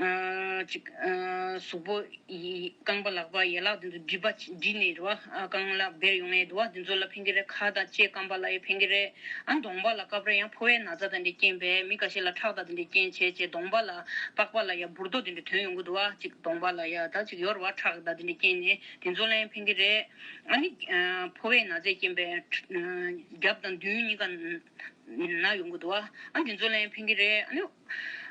ཨ་ཅིག་ཨ་གཟུགས་པོ་ཡི་རྐང་པ་ལག་པ་ཡན་ལག་དེ་ཚོ་སྦྲིད་པ་སྦྲིད་ནས་རེད་བ། ཨ་རྐང་ལག་འབར་ཡོང་ཡས་འདུག་བ། དེ་ཚོ་ལ་ཕན་གྱི་རེད། ཁ་དང་ལྕེ་རྐང་པ་ལ་ཡང་ཕན་གྱི་རེད། ཨ་གདོང་པ་ལ་སྐབས་རེ་ཡང་ཕོ་བའི་ན་ཚ་དེ་འདྲ་རྐྱེན་པས་མི་ཁ་ཤས་ལ་ཁྲག་དང་དེ་འདྲ་རྐྱེན་བྱས་བྱས་གདོང་པ་ལ་པགས་པ་ལ་ཡང་འབུར་རྡོག་དེ་འདྲ་ཐོན་ཡོང་གི་འདུག་བ། ཅིག་གདོང་པ་ལ་ཡང་ད་ཅིག་ཡོད་རེད་བ། ཁྲག་དང་དེ་འདྲ་རྐྱེན་ནས་དེ་ཚོ་ལ་ཡང་ཕན་གྱི་རེད། ཨ་ནི་ཨ་ཕོ་བའི་ན་ཚས་རྐྱེན་པས་ཨ་རྒྱབ་དང་མདུན་གཉིས་ཀ་ན་ཡོང་གི་འདུག་བ། ཨ་དེ་ཚོ་ལ་ཡང་ཕན་གྱི་རེད། ཨ་ནི་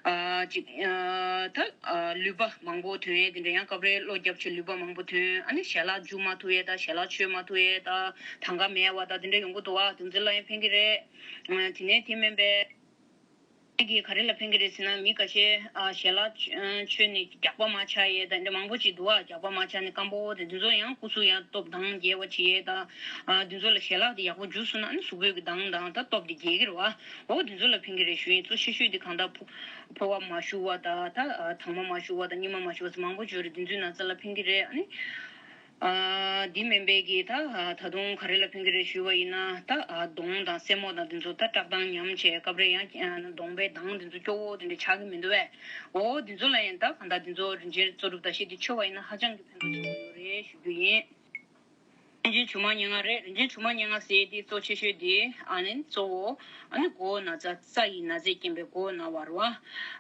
ཨ་ཅིག་ཨ་ད་ཨ་ལུད་པ་མང་པོ་ཐོན་ཡས་དེ་འདྲ་ཡང་སྐབས་རེ་གློ་རྒྱབ་བྱས་ལུད་པ་མང་པོ་ཐོན། ཨ་ནི་ཞལ་ལག་འཇུ་མ་ཐུབ་ཡས་དང་ཞལ་ལག་མཆོད་མ་ཐུབ་ཡས་དང་དང་ག་མེད་པ་དང་དེ་འདྲ་ཡོང་གི་འདུག་བ། དེ་ཚོ་ལ་ཡང་ཕན་གྱི་རེད། ཨ་དེ་ནས་དེ་མིན་པའི་དེ་གིས་ག་རེ་ལ་ཕན་གྱི་རེད་ཟེར་ན། མི་ཁ་ཤས་ཨ་ཞལ་ལག་མཆོད་ནས་རྒྱགས་པ་མ་ཆགས་ཡས་དང་འདྲ་མང་པོ་ཅིག་འདུག་བ། རྒྱགས་པ་མ་ཆགས་ནས་སྐམ་པོ་དེ་དེ་ཚོ་ཡང་སྐུ་གཟུགས་ཡང་སྟོབས་དང་རྒྱས་པ་བྱེད་ཡས་དང་། ཨ་དེ་ཚོ་ལ་ཞལ་ལག་དེ་ཡག་པོ་འཇུ་སོང་ན་ཨ་ནི་གཟུགས་པོའི་གི་མདངས་དང་ད་སྟོབས་དེ་རྒྱས་ཀྱི་རེད་བ། འོ་དེ་ཚོ་ལ་ཕན་གྱི་རེད་ཞུ་ཡིན། གཙོ་ཆེ་ཤོས་དེ་གང་ལྟར་ཕོ་ཕོ་བ་མ་ཞུ་བ་དང་ད་ཨ་དྭངས་མ་མ་ཞུ་བ་དང་སྙིགས་མ་མ་ཞུ་བ་ཚོ་མང་པོ་ཡོད་རེད། དེ་ཚོའི་ན་ཚ་ལ་ཕན་གྱི་རེད། ཨ་ནི། ཨ་འདི་མིན་པའི་གི་ད་ད་དུང་ག་རེ་ལ་ཕན་གྱི་རེད་ཞུས་པ་ཡིན་ན། ད་ཨ་གདོང་དང་སེན་མོ་དང་འདི་ཚོ་ད་བཀྲག་མདངས་ཉམས་བྱས་སྐབས་རེ་ཡང་གདོང་པའི་མདངས་འདི་ཚོ་སྐྱོ་བོ་དེ་འདྲ་ཆགས་ཀྱི་མི་འདུག་བས། འོ་འདི་ཚོ་ལ་ཡང་ད་གང་ལྟར་འདི་ཚོ་རིན་ཆེན་གཙོ་སྒྲུབ་ཟླ་ཤེལ་འདི་མཆོད་པ་ཡིན་ན་ཧ་ཅང་གི་ཕན་ཐོགས་ཆེན་པོ་ཡོད་རེད་ཞུ་རྒྱུ་ཡིན། རིན་ཆེན་ཆུ་མ་ཉེར་ལྔ་རེད། རིན་ཆེན་ཆུ་མ་ཉེར་ལྔ་ཟེར་དེ་གཙོ་ཆེ་ཤོས་དེ་ཨ་ནི་གཙོ་བོ། ཨ་ནི་མགོ་ན་ཚ་རྩ་ཡི་ན་ཚས་རྐྱེན་པས་མགོ་ན་བ་རེད་བ།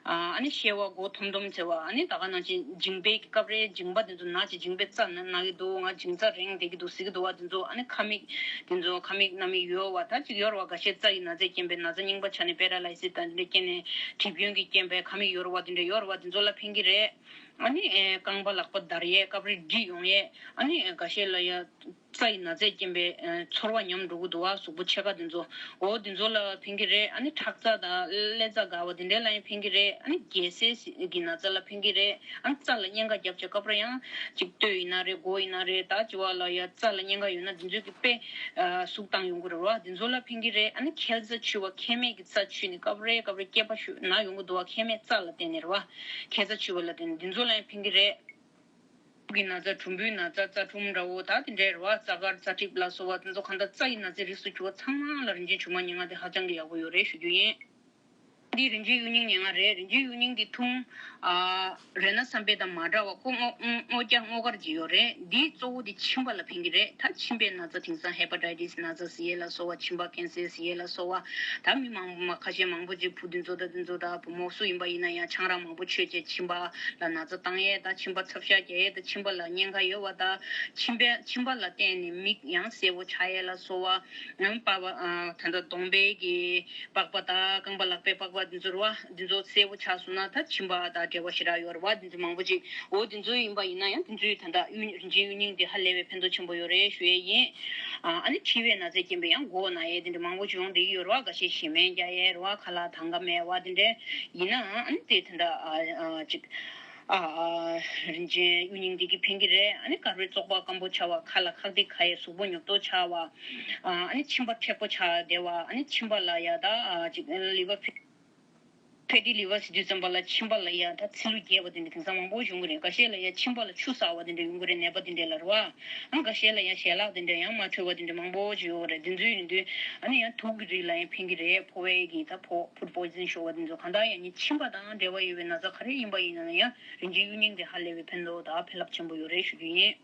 ཨ་ནི་བཤལ་བ་མགོ་འཐོམ་འཐོམ་ཟེར་བ། ཨ་ནི་ད་ག་ནང་བཞིན་མཇིང་པའི་གི་སྐབས་རེ་མཇིང་པ་དེ་ཚོ་ན་བྱས་མཇིང་པའི་རྩ་ན་ན་གི་འདུག་ང་མཇིང་རྩ་རེངས་བསྡད་ཀྱི་འདུག་ཟེར་གྱི་འདུག་བ། དེ་ཚོ་ཨ་ནི་ཁ་མིག་དེ་ཚོ་ཁ་མིག་སྣ་མིག་ཡོད་བ། ད་ཅིག་ཡོད་རེད་བ། འགའ་ཤས་རྩ་ཡི་ན་ཚས་རྐྱེན་པས་ན་ཚ་རྙིང་པ་ཆགས་ནས་པེ་ར་ལའི་སིས་དང་དེ་འདྲ་རྐྱེན་ནས་གྲིབ་སྐྱོན་གྱི་རྐྱེན་པས་ཁ་མིག་ཡོད་རེད་བ། དེ་འདྲ་ཡོད་རེད་བ། དེ་ཚོ་ལ་ཕན་གྱི་རེད། ཨ་ནི་ཨེ་རྐང་པ་ལག་པ་འདར་ཡས་སྐབས་རེ་འདྲིས་ཡོང་ཡས། ཨ་ནི་ཨེ་འགའ་ཤས་ལ་ཡ་རྩ་ཡི་ན་ཚས་རྐྱེན་པས་ཨེ་ཚོར་བ་ཉམས་འགྲོ་གི་འདུག་བ། གཟུགས་པོ་ཕྱེད་ཀ་དེ་ཚོ། འོ་དེ་ཚོ་ལ་ཕན་གྱི་རེད། ཨ་ནི་ཁྲག་རྩ་དང་ཀླད་རྩ་འགག་པ་དེ་འདྲ་ལ་ཡང་ཕན་གྱི་རེད། ཨ་ནི་རྒྱལ་སྲས་ཀྱི་ན་ཚ་ལ་ཕན་གྱི་རེད། ཨ་ནི་རྩ་ལ་གཉན་ཁ་རྒྱབ་བྱས་སྐབས་རེ་ཡང་ཅིག་སྟོད་ཡིན་ན་རེད། མགོ་ཡིན་ན་རེད། ད་ཅི་བ་ལ་ཡ་རྩ་ལ་གཉན་ཁ་ཡོད་ན་དེ་ཚོས་ཀྱི་དཔེ་ཨ་ཟུག་བཏང་ཡོང་གི་རེད་བ། དེ་ཚོ་ལ་ཕན་གྱི་རེད། ཨ་ནི་མཁལ་རྩ་འཆུས་པ། མཁལ་མའི་གི་རྩ་འཆུས་ནས་སྐབས་རེ་སྐབས་རེ་སྐེད་པ་ཤུགས་ན་ཡོང་གི་འདུག་བ། མཁལ་མའི་རྩ་ལ་བརྟེན་ནས་རེད་བ། མཁལ་རྩ་འཆུས་པ་ལ་བརྟེན་ནས་དེ་ཚོ་ལ་ཡང་ཕན་གྱི་རེད། གི་ན་ཚ། གྲུམ་བུའི་ན་ཚ། རྩ་གྲུམ་འདྲ་བོ་ད་དེ་འདྲའི་རེད་བ། རྩ་དཀར་རྩ་གྲིབ་ལ་སོགས་པ་དེ་ཚོ་གང་ལྟར་རྩ་ཡི་ན་ཚའི་རིགས་སུ་གྱུར་པ་ཚང་མ་ལ་རིན་ཆེན་ཆུ་མ་ཉེར་ལྔ་དེ་ཧ་ཅང་གི་ཡག་པོ་ཡོད་རེད་ཞུ་རྒྱུ་ཡིན། འདི་རིན་ཆེན་གཡུ་རྙིང་ཉེར་ལྔ་རེད། རིན་ཆེན་གཡུ་རྙིང་འདི་ཐུང་ཨ་རེད་ན་བསམ་པའི་དང་མ་འདྲ་བ། ཁོ་སྔོ་སྔོ་སྔོ་སྐྱ་སྔོ་དཀར་གྱི་ཡོད་རེད། འདི་གཙོ་བོ་འདི་མཆིན་པ་ལ་ཕན་གྱི་རེད། ད་མཆིན་པའི་ན་ཚ་དེང་སང་ཧེ་པ་ཊའི་ཊི་སི་ན་ཚ་ཟེར་ཡས་ལ་སོགས་པ། མཆིན་པ་ཀེན་སར་ཟེར་ཡས་ལ་སོགས་པ། ད་མི་མང་པོ་མ་ཁ་ཤས་མང་པོ་ཅིག་བུ་འདི་ཚོ་ད་འདི་ཚོ་ད་བུ་མོ་སུ་ཡིན་པ་ཡིན་ན་ཡང་ཆང་རག་མང་པོ་མཆོད་བྱས་མཆིན་པ་ལ་ན་ཚ་བཏང་ཡས་དང་། མཆིན་པ་ཚབ་ཤ་རྒྱག་ཡས་དང་། མཆིན་པ་ལ་གཉན་ཁ་ཡོད་པ་དང་། མཆིན་པའི་མཆིན་པ་ལ་བརྟེན་ནས་མིག་ཡང་སེར་པོ་ཆགས་ཡས་ལ་སོགས་པ། ཡང་པགས་པ་ཨ་ད་ལྟ་གདོང་པའི་གི་པགས་པ་དང་རྐང་པ་ལག་པའི་པགས་པ་འདི་ཚོ་རེད་བ། འདི་ཚོ་སེར་པོ་ཆགས་སོང་ན་ད་མཆིན་པ་དང་འབྲེལ་བ་ཞེ་དྲག་ཡོད་རེད་བ། འདི་ཚོ་མང་པོ་ཅིག་འོ་འདི་ཚོ་ཡིན་པ་ཡིན་ན་ཡང་འདི་ཚོའི་ད་ལྟ་གཡུ་རིན་ཆེན་གཡུ་རྙིང་འདི་ཧ་ལས་པའི་ཕན་ཐོགས་ཆེན་པོ་ཡོད་རེད་ཞུ་ཡས་ཡིན། ཨ་ཨ་ནི་མཁྲིས་པའི་ན་ཚས་རྐྱེན་པས་ཡང་མགོ་ན་ཡས་དེ་འདྲ་མང་པོ་ཅིག་ཡོང་བསྡད་ཀྱི་ཡོད་རེད་བ། འགའ་ཤས་ཞེ་མེར་རྒྱག་ཡས་རེད་བ། ཁ་ལག་དང་ག་མེད་པ་དེ་འདྲ་ཡིན་ནའང་ཨ་ནི་དེ་ད་ལྟ་ཨ་ཨ་ཅིག་ཨ་ཨ་རིན་ཆེན་གཡུ་རྙིང་འདི་གིས་ཕན་གྱི་རེད། ཨ་ནི་དཀར་པོའི་བཙོག་པ་སྐམ་པོ་ཆགས་པ། ཁ་ལ་ཁག་ཏིག་ཁ་ཡས། གཟུགས་པོ་ཉོབ་ཏོ་ཆགས་པ། ཨ་ཨ་ནི་མཆིན་པ་མཁྲེགས་པོ་ཆགས་བསྡད་པ། ཨ་ནི་མཆིན་པ་ལ་ཡ་ད་ཨ་ཅིག་ལི་ཝར་ཕི། ཕེ་ཊི་ལི་ཝར་ཟེར་དུས་ཙམ་པ་ལ་མཆིན་པ་ལ་ཡ་ད་ཚིལ་ལུ་རྒྱས་པ་དེ་འདྲ་དེང་སང་མང་པོ་བྱུང་གི་རེད། འགའ་ཤས་ལ་ཡ་མཆིན་པ་ལ་ཆུ་བསགས་པ་དེ་འདྲ་ཡོང་གི་རེད། ནད་པ་དེ་འདྲ་ལ་རེད་བ། ཨ་འགའ་ཤས་ལ་ཡ་ཞལ་ལག་དེ་འདྲ་ཡང་མ་འཕྲོད་པ་དེ་འདྲ་མང་པོ་ཅིག་ཡོད་རེད། དེ་ཚོ་ཡིན་དུས་ཨ་ནི་ཡང་དུག་གི་རིགས་ལ་ཡང་ཕན་གི་རེད། ཕོ་བའི་གི་ད་ཕོ་ཕུཌ་པོའི་ཛིན་ཤོར་བ་དེ་ཚོ་གང་ལྟར་ཡང་ནི་མཆིན་པ་དང་འབྲེལ་བ་ཡོད་པའི་ན་ཚ་ག་རེ་ཡིན་པ་ཡིན་ན་ཡང་རིན་ཆེན་གཡུ་རྙིང་དེ་ཧ་ལས་པའི་ཕན་ཐོགས་དང་ཕན་རླབས་ཆེན་པོ་ཡོད་རེད་ཞུ་རྒྱུ་ཡིན།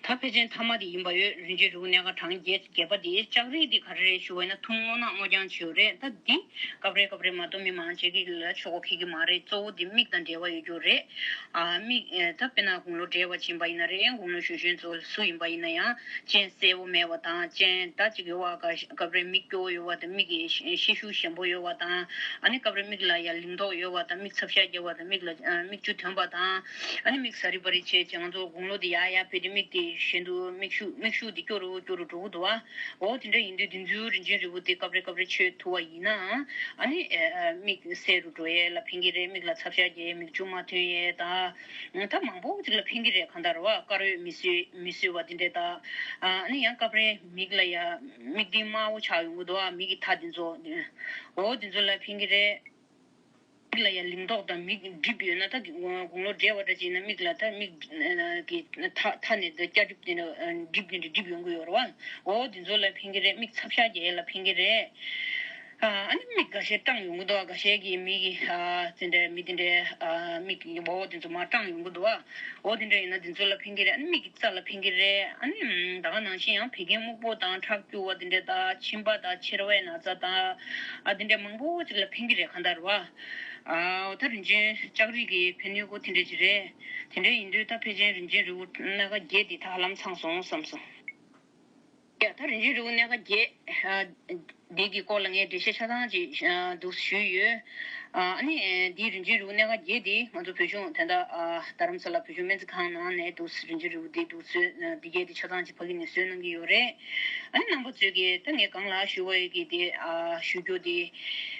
ད་ཕལ་ཆེར་མཐའ་མ་དེ་ཡིན་པ་ཡོད། རིན་ཆེན་རིལ་བུ་སྣ་ཁ་གྲངས་བརྒྱད་བརྒྱད་པ་དེ་ལྕགས་རིལ་དེ་ག་རེ་རེད་ཞུ་བ་ཡིན་ན་ཐུན་མོང་ནང་སྔོ་ལྗང་བྱས་ཡོད་རེད། ད་འདི་སྐབས་རེ་སྐབས་རེ་མ་གཏོགས་མི་མང་ཆེ་གི་ལ་ཆོག་གོ་ཁེ་གི་མ་རེད། གཙོ་བོ་དེ་མིག་དང་འབྲེལ་བ་ཡོད་རྒྱུ་རེད། ཨ་མིག་ཨེ་ད་དཔེར་ན་དགུང་ལོ་བགྲེས་པ་ཅིག་ཡིན་པ་ཡིན་ན་རེད། དགུང་ལོ་གཞོན་གཞོན་ཚོ་སུ་ཡིན་པ་ཡིན་ན་ཡང་སྤྱན་གསལ་པོ་མེད་པ་དང་། སྤྱན་ད་ཅིག་ཡོད་པ་ག་སྐབས་རེ་མིག་སྐྱོ་བོ་ཡོད་པ་དང་། མིག་གི་ཤེད་ཤུགས་ཞན་པོ་ཡོད་པ་དང་། ཨ་ནི་སྐབས་རེ་མིག་ལ་ཡང་ལིང་ཏོག་ཡོད་པ་དང་། མིག་ཚབ་ཤ་རྒྱག་པ་དང་། མིག་ལ་ཨ་མིག་ཆུ་ཐོན་པ་དང་། ཨ་ནི་མིག་ཟ་རི་བ་རི་བྱས་བྱས་ང་ཚོ་དགུང་ལོ་དེ་ཡར་ཡར་ཕེབས་དུས་མིག་དེ་ཞན་དུ་མིག་ཤུགས་མིག་ཤུགས་དེ་སྐྱོ་རུ་སྐྱོ་རུ་འགྲོ་གི་འདུག་བ། འོ་དེ་འདྲ་ཡིན་དུས་དེ་ཚོའི་རིན་ཆེན་རིལ་བུ་དེ་སྐབས་རེ་སྐབས་རེ་མཆོད་ཐུབ་པ་ཡིན་ན། ཨ་ནི་ཨ་མིག་གསལ་རུ་འགྲོ་ཡས་ལ་ཕན་གྱི་རེད། མིག་ལ་ཚབ་ཤ་རྒྱག་ཡས། མིག་ཆུ་མ་ཐོན་ཡས་དང་། ད་མང་པོ་ཅིག་ལ་ཕན་གྱི་རེད། གང་ལྟར་བ་དཀར་ཡོལ་མི་བཟོས་མི་བཟོས་པ་དེ་འདྲས་དང་། ཨ་ནི་ཡང་སྐབས་རེ་མིག་ལ་ཡ་མིག་ལྡིང་དམར་པོ་ཆགས་ཡོང་གི་འདུག་ཨ། མིག་གི་མཐའ་དེ་ཚོ། འོ་དེ་ཚོ་ལ་ཕན་གྱི་རེད། མིག་ལ་ཡ་ལིང་ཏོག་དང་མིག་འགྲིབ་ཡོད་ན། ད་དགུང་ལོ་བགྲེས་པ་འདྲ་ཅིག་ཡིན་ན་མིག་ལ་ད་མིག་གི་མཐའ་མཐའ་ནས་ད་སྐྱ་གྲིབ་དེ་འདྲ་འགྲིབ་དེ་འདྲ་འགྲིབ་ཡོང་གི་ཡོད་རེད་བ། འོ་དེ་ཚོ་ལ་ཕན་གྱི་རེད། མིག་ཚབ་ཤ་རྒྱག་ཡས་ལ་ཕན་གྱི་རེད། ཨ་ནི་མིག་འགའ་ཤས་སྐྲངས་ཡོང་གི་འདུག་བ། འགའ་ཤས་ཀྱི་མིག་གི་ཨ་དེ་འདྲའི་མི་དེ་འདྲའི་ཨ་མིག་གི་འོ་དེ་ཚོ་མར་སྐྲངས་ཡོང་གི་འདུག་བ། འོ་དེ་འདྲ་ཡིན་ན་དེ་ཚོ་ལ་ཕན་གྱི་རེད། ཨ་ནི་མིག་གི་རྩ་ལ་ཕན་གྱི་རེད། ཨ་ནི་ད་ག་ནང་བཞིན་ཡང་བད་ཀན་སྨུག་པོ་དང་ཁྲག་སྐྱུག་པ་དེ་འདྲ་དང་། མཆིན་པ་དང་མཆེར་བའི་ན་ཚ་དང་། ཨ་དེ་འདྲ་མང་པོ་ཅིག་ལ་ཕན་གྱི་རེད། གང་ལྟར་བ། ཨ་འོ་ད་རིན་ཆེན་ལྕགས་རིལ་གྱི་ཕན་ནུས་སྐོར་དེ་འདྲ་ཅིག་རེད། དེ་འདྲ་ཡིན་དུས་ད་ཕལ་ཆེར་རིན་ཆེན་རིལ་བུ་སྣ་ཁ་བརྒྱད་འདི་ད་ཧ་ལམ་ཚང་སོང་བསམ་སོང་། ཡ་ད་རིན་ཆེན་རིལ་བུ་སྣ་ཁ་བརྒྱད་ཨ་འདི་གི་སྐོར་ལ་ངས་འགྲེལ་བཤད་ཆ་ཚང་ཅིག་ཨ་འདུག་ཞུས་ཡོད། ཨ་ནི་འདི་རིན་ཆེན་རིལ་བུ་སྣ་ཁ་བརྒྱད་འདི་ང་ཚོ་བོད་གཞུང་ད་ལྟ་ཨ་རྡ་རམ་ས་ལ་བོད་གཞུང་སྨན་རྩིས་ཁང་ནང་ནས་འདུག་རིན་ཆེན་རིལ་བུ་འདི་འདུག་བཟོས། འདི་གས་འདི་ཆ་ཚང་ཅིག་ཕ་གི་ནས་བཟོས་གནང་གི་ཡོད་རེད། ཨ་ནི་རྣམ་པ་ཚོས་ཀྱིས་ད་ངས་གང་ལ་ཞུ་བ་ཡོད་ཀྱི་དེ་ཨ་ཞུ་རྒྱུ་དེ།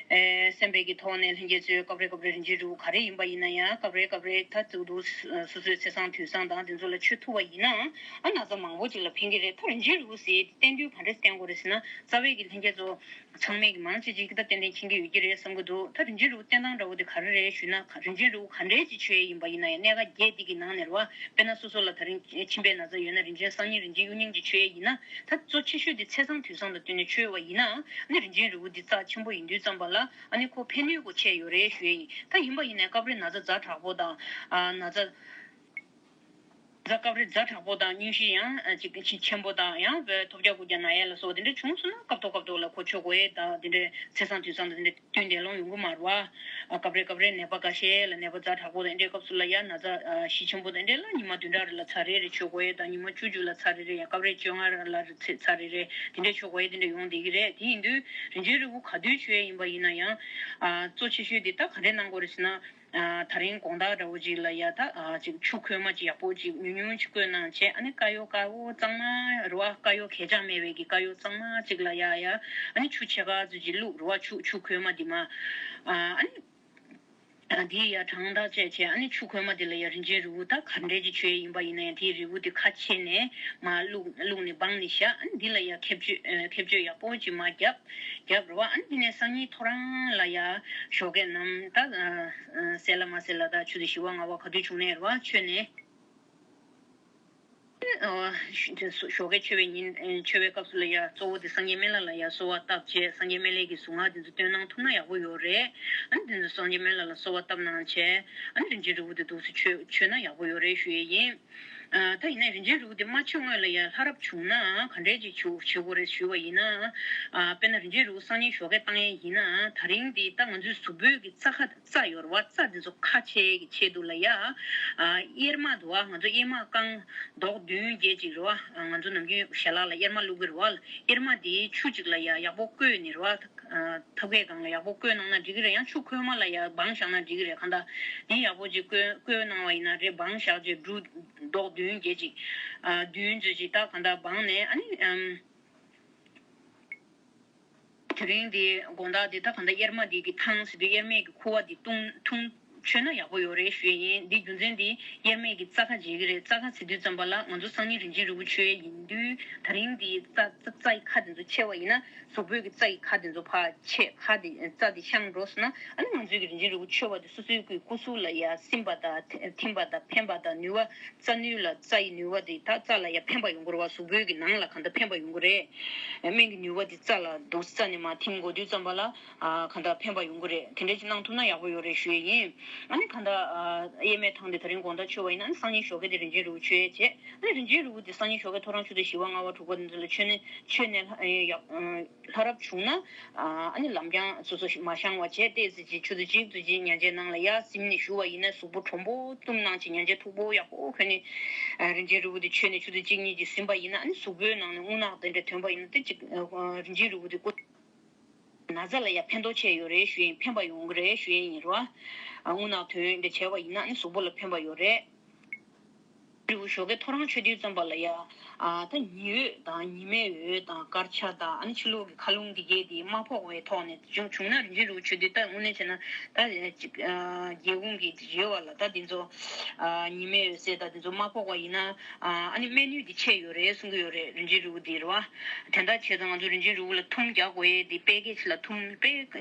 ཨེ་སེམས་པའི་གི་ཐོག་ནས་ལྷན་རྒྱས་ཚོས་སྐབས་རེ་སྐབས་རེ་རིན་ཆེན་རིལ་བུ་ག་རེ་ཡིན་པ་ཡིན་ན་ཡང་སྐབས་རེ་སྐབས་རེ་ད་ཏུ་ཏུ་སོ་སོའི་ཚེས་བཟང་དུས་བཟང་དང་དེ་ཚོ་ལ་མཆོད་ཐུབ་པ་ཡིན་ན། ཨ་ན་ཚ་མང་པོ་ཅིག་ལ་ཕན་གྱི་རེད། ད་རིན་ཆེན་རིལ་བུ་ཟེར་དེ་བསྟེན་དུས་ག་འདྲས་བསྟེན་དགོས་རེད་ཟེར་ན། རྩ་བའི་གི་ལྷན་རྒྱས་ཚོ་ཚང་མས་གི་མང་ཆེ་ཅིག་གིས་ད་ཏན་ཏན་མཁྱེན་གྱི་ཡོད་ཀྱི་རེད་བསམ་གྱི་འདུག་ད་རིན་ཆེན་རིལ་བུ་བསྟེན་སྟངས་འདྲ་བོ་དེ་ག་རེ་རེད་ཞུས་ན། རིན་ཆེན་རིལ་བུ་ག་འདྲས་ཅིག་མཆོད་ཡས་ཡིན་པ་ཡིན་ན་ཡང་སྣ་ཁ་བརྒྱད་འདི་གི་ནང་ནས་རེད་བ། དཔེར་ན་སོ་སོ་ལ་ད་རིང་མཆིན་པའི་ན་ཚ་ཡོད་ན་རིན་ཆེན་སང་ཉིན་རིན་ཆེན་གཡུ་རྙིང་ཅིག་མཆོད་ཡས་ཡིན་ན། ད་གཙོ་ཆེ་ཤོས་དེ་ཚེས་བཟང་དུས་བཟང་དང་བསྟུན་ནས་མཆོད་པ་ཡིན་ན། ཨ་ནི་རིན་ཆེན་རིལ་བུ་འདི་རྩ་ཆེན་པོ་ཡིན་དུས་ཙམ་པ་ལ་ཨ་ནི་ཁོ་ཕན་ནུས་ཁོ་ཆེ་ཡོད་རེད་ཞུ་ཡས་ཡིན། ད་ཡིན་པ་ཡིན་ནའི་སྐབས་རེ་ན་ཚ་ཛ་དྲག་པོ་དང་ཨ་ན་ཚ་ཛ་སྐབས་རེ་ཛ་དྲག་པོ་དང་སྙུན་གཞི་ཡང་ཨ་ཅིག་ཆེ་ཆེན་པོ་དང་། ཡང་བས་ཐོལ་རྒྱག་རྐུབ་བཀྱག་ན་ཡས་ལ་སོགས་དེ་འདྲ་བྱུང་སོང་ན་སྐབས་ཐོག་སྐབས་ཐོག་ལ་ཁོ་མཆོད་དགོས་ཡས་དང་དེ་འདྲ་ཚེས་བཟང་དུས་བཟང་དང་དེ་འདྲ་བསྟུན་ཏེ་ལོང་ཡོང་གི་མ་རེད་བ། ཨ་སྐབས་རེ་སྐབས་རེ་ནད་པ་འགའ་ཤས་ལ་ནད་པ་ཛ་དྲག་པོ་དང་དེ་འདྲའི་སྐབས་སུ་ལ་ཡ་ན་ཚ་ཨ་གཞི་ཆེན་པོ་དང་དེ་འདྲ་ལ་ཉི་མ་བདུན་ཕྲག་རེ་ལ་ཚར་རེ་རེ་མཆོད་དགོས་ཡས་དང་། ཉི་མ་བཅུ་བཅུ་ལ་ཚར་རེ་རེ། ཡང་སྐབས་རེ་བཅོ་ལྔ་ལ་ཚར་རེ་རེ་དེ་འདྲ་མཆོད་དགོས་ཡས་དེ་འདྲ་ཡོང་བསྡད་ཀྱི་རེད། དེ་ཡིན་དུས་རིན་ཆེན་རིལ་བུ་ག་དུས་མཆོད་ཡས་ཡིན་པ་ཡིན་ན་ཡང་ཨ་གཙོ་ཆེ་ཤོས་དེ་ད་ག་འདྲས་གནང་དགོས་རེད་ཟེར་ན། ཨ་ད་རིང་དགོང་དག་འདྲ་བོ་ཅིག་ལ་ཡ་ད་ཨ་ཅིག་ཆུ་ཁོལ་མ་ཅིག་ཡག་པོ་ཅིག་ཉུང་ཉུང་ཅིག་བསྐོལ་གནང་བྱས། ཨ་ནི་དཀར་ཡོལ་དཀར་པོ་གཙང་མ་རེད་བ། དཀར་ཡོལ་གས་ཆག་མེད་པའི་གི་དཀར་ཡོལ་གཙང་མ་ཅིག་ལ་ཡ་ཡ་ཨ་ནི་ཆུ་ཕྱེད་ཀ་ཙམ་ཅིག་བླུགས་རེད་བ། ཆུ་ཆུ་ཁོལ་མ་འདི་མ་ཨ་ནི་ཨ་འདི་ཡ་གྲང་ཐག་བཅད་བྱས། ཨ་ནི་ཆུ་ཁོལ་མ་འདི་ལ་ཡ་རིན་ཆེན་རིལ་བུ་ད་ག་འདྲས་ཅིག་མཆོད་ཡས་ཡིན་པ་ཡིན་ན་ཡང་དེའི་རིལ་བུ་དེ་ཁ་ཕྱེ་ནས་མར་བླུགས་བླུགས་ནས་སྦངས་ནས་བཞག་ཨ་ནི་འདི་ལ་ཡ་ཁེབས་གཅོད་ཨ་ཁེབས་གཅོད་ཡག་པོ་ཅིག་མར་བརྒྱབ། རྒྱབ་རེད་བ། ཨ་ནི་དེ་ནས་སང་ཉིན་ཐོ་རངས་ལ་ཡ་ཞོགས་ཀས་ནམ་ད་ཨ་ཨ་གསལ་ལ་མ་གསལ་ལ་ད་ཆུ་ཚོད་བཞི་པ་ལྔ་པ་ག་དུས་བྱུང་ནའི་རེད་བ། མཆོད་ནས་ཨ་ཞོགས་ཀས་མཆོད་པའི་ཉིན་ཨ་མཆོད་པའི་སྐབས་སུ་ལ་ཡ་གཙོ་བོ་དེ་སངས་རྒྱས་སྨན་བླ་ལ་ཡ་གསོལ་བ་བཏབ་བྱས། སངས་རྒྱས་སྨན་བླའི་གི་གཟུངས་སྔགས་དེ་ཚོ་བཏོན་གནང་ཐུབ་ན་ཡག་པོ་ཡོད་རེད། ཨ་ནི་དེ་ཚོ་སངས་རྒྱས་སྨན་བླ་ལ་གསོལ་བ་བཏབ་གནང་བྱས། ཨ་ནི་རིན་ཆེན་རིལ་བུ་དེ་འདུག་སེ་མཆོད་མཆོད་ན་ཡག་པོ་ཡོད་རེད་ཞུ་ཡས་ཡིན། ཨ་ད་ཡིན་ན་རིན་ཆེན་རིལ་བུ་དེ་མ་མཆོད་སྔོན་ལ་ཡ་ལྷ་རབ་བྱུང་ན་ག་འདྲས་ཅིག་བྱུ་བྱེད་དགོས་རེད་ཞུས་པ་ཡིན་ན། ཨ་དཔེར་ན་རིན་ཆེན་རིལ་བུ་སང་ཉིན་ཞོགས་ཀས་བཏང་ཡས་ཡིན་ན། ད་རིང་འདི་ད་ང་ཚོའི་གཟུགས་པོའི་གི་རྩ་ཁ་རྩ་ཡོད་རེད་བ། རྩ་འདི་ཚོ་ཁ་ཕྱེ་གི་ཆེད་དུ་ལ་ཡ། ཨ་གཡེར་མ་འདུག་བ། ང་ཚོ་གཡེར་མ་རྐང་རྡོག་བདུན་བརྒྱད་ཅིག་རེད་བ། ང་ཚོ་ནམ་རྒྱུན་ཞལ་ལག་ལ་གཡེར་མ་བླུག་གི་རེད་བ། གཡེར་མ་དེའི་ཆུ་ཅིག་ལ་ཡ་ཡག་པོ་བསྐོལ་ནས་རེད་བ། ཨ་ཐབ་ཀའི་སྒང་ལ་ཡག་པོ་བསྐོལ་གནང་ན་འགྲིག་གི་རེད། ཡང་ཆུ་ཁོལ་མ་ལ་ཡ་སྦངས་བཞག་ན་འགྲིག་གི་རེད། གང་ལྟར་དེ་ཡག་པོ་ཅིག་བསྐོལ་བསྐོལ་གནང་བ་ཡིན་ན་རེད། སྦངས་བཞག་བྱས་འབྲུ་རྡོག་བདུན་བརྒྱད་ཅིག་ཨ་བདུན་ཙམ་ཅིག་ད་གང་ལྟར་སྦངས་ནས། ཨ་ནི་ཨམ། དེ་རིང་འདི་དགོང་དག་འདི་ད་གང་ལྟར་གཡེར་མ་འདི་གི་ཐང་ཟེར་དུས་གཡེར་མའི་གི་ཁུ་བ་འདི་བཏུང་འཐུང་ མཆོད་ན་ཡག་པོ་ཡོད་རེད་ཞུ་ཡས་ཡིན། འདི་རྒྱུ་མཚན་འདི་དབྱེར་མེད་ཀྱི་རྩ་ཁ་འབྱེད་ཀྱི་རེད། རྩ་ཁ་ཟེར་དུས་ཙམ་པ་ལ་ང་ཚོ་སང་ཉིན་རིན་ཆེན་རིལ་བུ་མཆོད་ཡས་ཡིན་དུས། ད་རིང་འདི་རྩ་རྩ་རྩ་ཡི་ཁ་དེ་ཚོ་ཕྱེ་བ་ཡིན་ན། གཟུགས་པོའི་གི་རྩ་ཡི་ཁ་དེ་ཚོ་ཕར་ཕྱེ། ཁ་དེ་རྩ་དེ་བཤང་འགྲོ་སོང་ན། ཨ་ནི་ང་ཚོའི་གི་རིན་ཆེན་རིལ་བུ་མཆོད་པ་དེ་སོ་སོའི་གི་སྐུ་གཟུགས་ལ་ཡ་སིམ་པ་དང་ཐིམ་པ་དང་ཕན་པ་དང་ནུས་པ། རྩ་ནུས་ལ་རྩ་ཡི་ནུས་པ་དེ་ད་རྩ་ལ་ཡ་ཕན་པ་ཡོང་གི་རེད་བ། གཟུགས་པོའི་གི་ནང་ལ་གང་ལྟར་ཕན་པ་ཡོང་གི་རེད། སྨན་གྱི་ནུས་པ་དེ་རྩ་ལ་འདུག་རྩ་ནས་མར་ཐིམ་འགྲོ་དུས་ཙམ་པ་ལ། ཨ་གང་ལྟར་ཕན་པ་ཡོང་གི་རེད། དེ་འདྲ་ཅིག་གནང་ཐུབ་ན་ཡག་པོ་ཡོད་རེད་ཞུ་ཡས་ཡིན། ཨ་ནི་གང་ལྟར་ཨ་དབྱེར་མེད་ཐང་དེ་ད་རིང་དགོང་དག་མཆོད་པ་ཡིན་ན། ཨ་ནི་སང་ཉིན་ཞོགས་ཀས་དེ་རིན་ཆེན་རིལ་བུ་མཆོད་ཡས་བྱས། ཨ་ནི་རིན་ཆེན་རིལ་བུ་དེ་སང་ཉིན་ཞོགས་ཀས་ཐོ་རངས་ཆུ་ཚོད་བཞི་པ་ལྔ་པ་དྲུག་པ་དེ་ཚོ་ལ་མཆོད་ནས་མཆོད་ནས་ལྷ་ཡག་ལྷ་རབ་བྱུང་ན། ཨ་ནི་ལམ་རྐྱང་སོ་སོ་མ་བཤང་བ་བྱས། ཏོག་ཙམ་ཅིག་ཆུ་ཚོད་གཅིག་ཙམ་ཅིག་ཉལ་ཆས་ནང་ལ་ཡར་སིམ་ནས་བཞུགས་པ་ཡིན་ན། གཟུགས་པོ་དྲོན་པོ་བཏུམ་གནང་བྱས། ཉལ་ཆས་མཐུག་པོ་ཡག་པོ་གོན་ནས། ཨ་རིན་ཆེན་རིལ་བུ་དེ་མཆོད་ནས་ཆུ་ཚོད་གཅིག་གཉིས་ཅིག་ཟིན་པ་ཡིན་ན། ཨ་ནི་གཟུགས་པོའི་ནང་ནས་རྔུལ་ནག་དེ་འདྲ་ཐོན་པ་ཡིན་ན། དེ་ཅིག་ཨ་རིན་ཆེན་རིལ་བུ་དེ་སྐུ་ན་ཚ་ལ་ཡང་ཕན་ཐོགས་ཆེ་ཡོད་རེད་ཞུ་ཡིན། ཕན་པ་ཡོང་གི་རེད་ཞུ་ཡིན་རོ། ཨ་རྔུལ་ནག་ཐོན་འདྲ་བྱས་པ་ཡིན་ན། ཨ་ནི་གཟུགས་པོ་ལ་ཕན་པ་ཡོད་རེད། རིལ་བུ་ཞོགས་ཀས་ཐོ་རངས་མཆོད་དུས་ཙམ་པ་ལ་ཡ། ཨ་ད་ཉི་འོད་དང་ཉི་མའི་འོད་དང་དཀར་ཆ་དང་། ཨ་ནི་ཕྱི་ལོགས་ཀྱི་མཁའ་རླུང་འདི་གས་དེ་མ་ཕོག་པའི་ཐོག་ནས་བྱུང་བྱུང་ན། རིན་ཆེན་རིལ་བུ་མཆོད་དུས་ད་དངོས་གནས་བྱས་ན་ད་ཅིག་ཨ་སྒེའུ་ཁུང་གི་རེ་བ་ལ་ད་འདི་ཚོ་ཨ་ཉི་མའི་འོད་ཟེར་ད་འདི་ཚོ་མ་ཕོག་པ་ཡིན་ན། ཨ་ཨ་ནི་སྨན་ནུས་འདི་ཆེ་ཡོད་རེད་གསུང་གི་ཡོད་རེད། རིན་ཆེན་རིལ་བུ་འདི་རེད་བ། དེ་འདྲ་བྱས་ཙང་ང་ཚོ་རིན་ཆེན་རིལ་བུ་ལ་ཐུམ་རྒྱག་དགོས་ཡས་འདི་དཔེ་སྐད་ཆ་ལ་ཐུམ་དཔེ་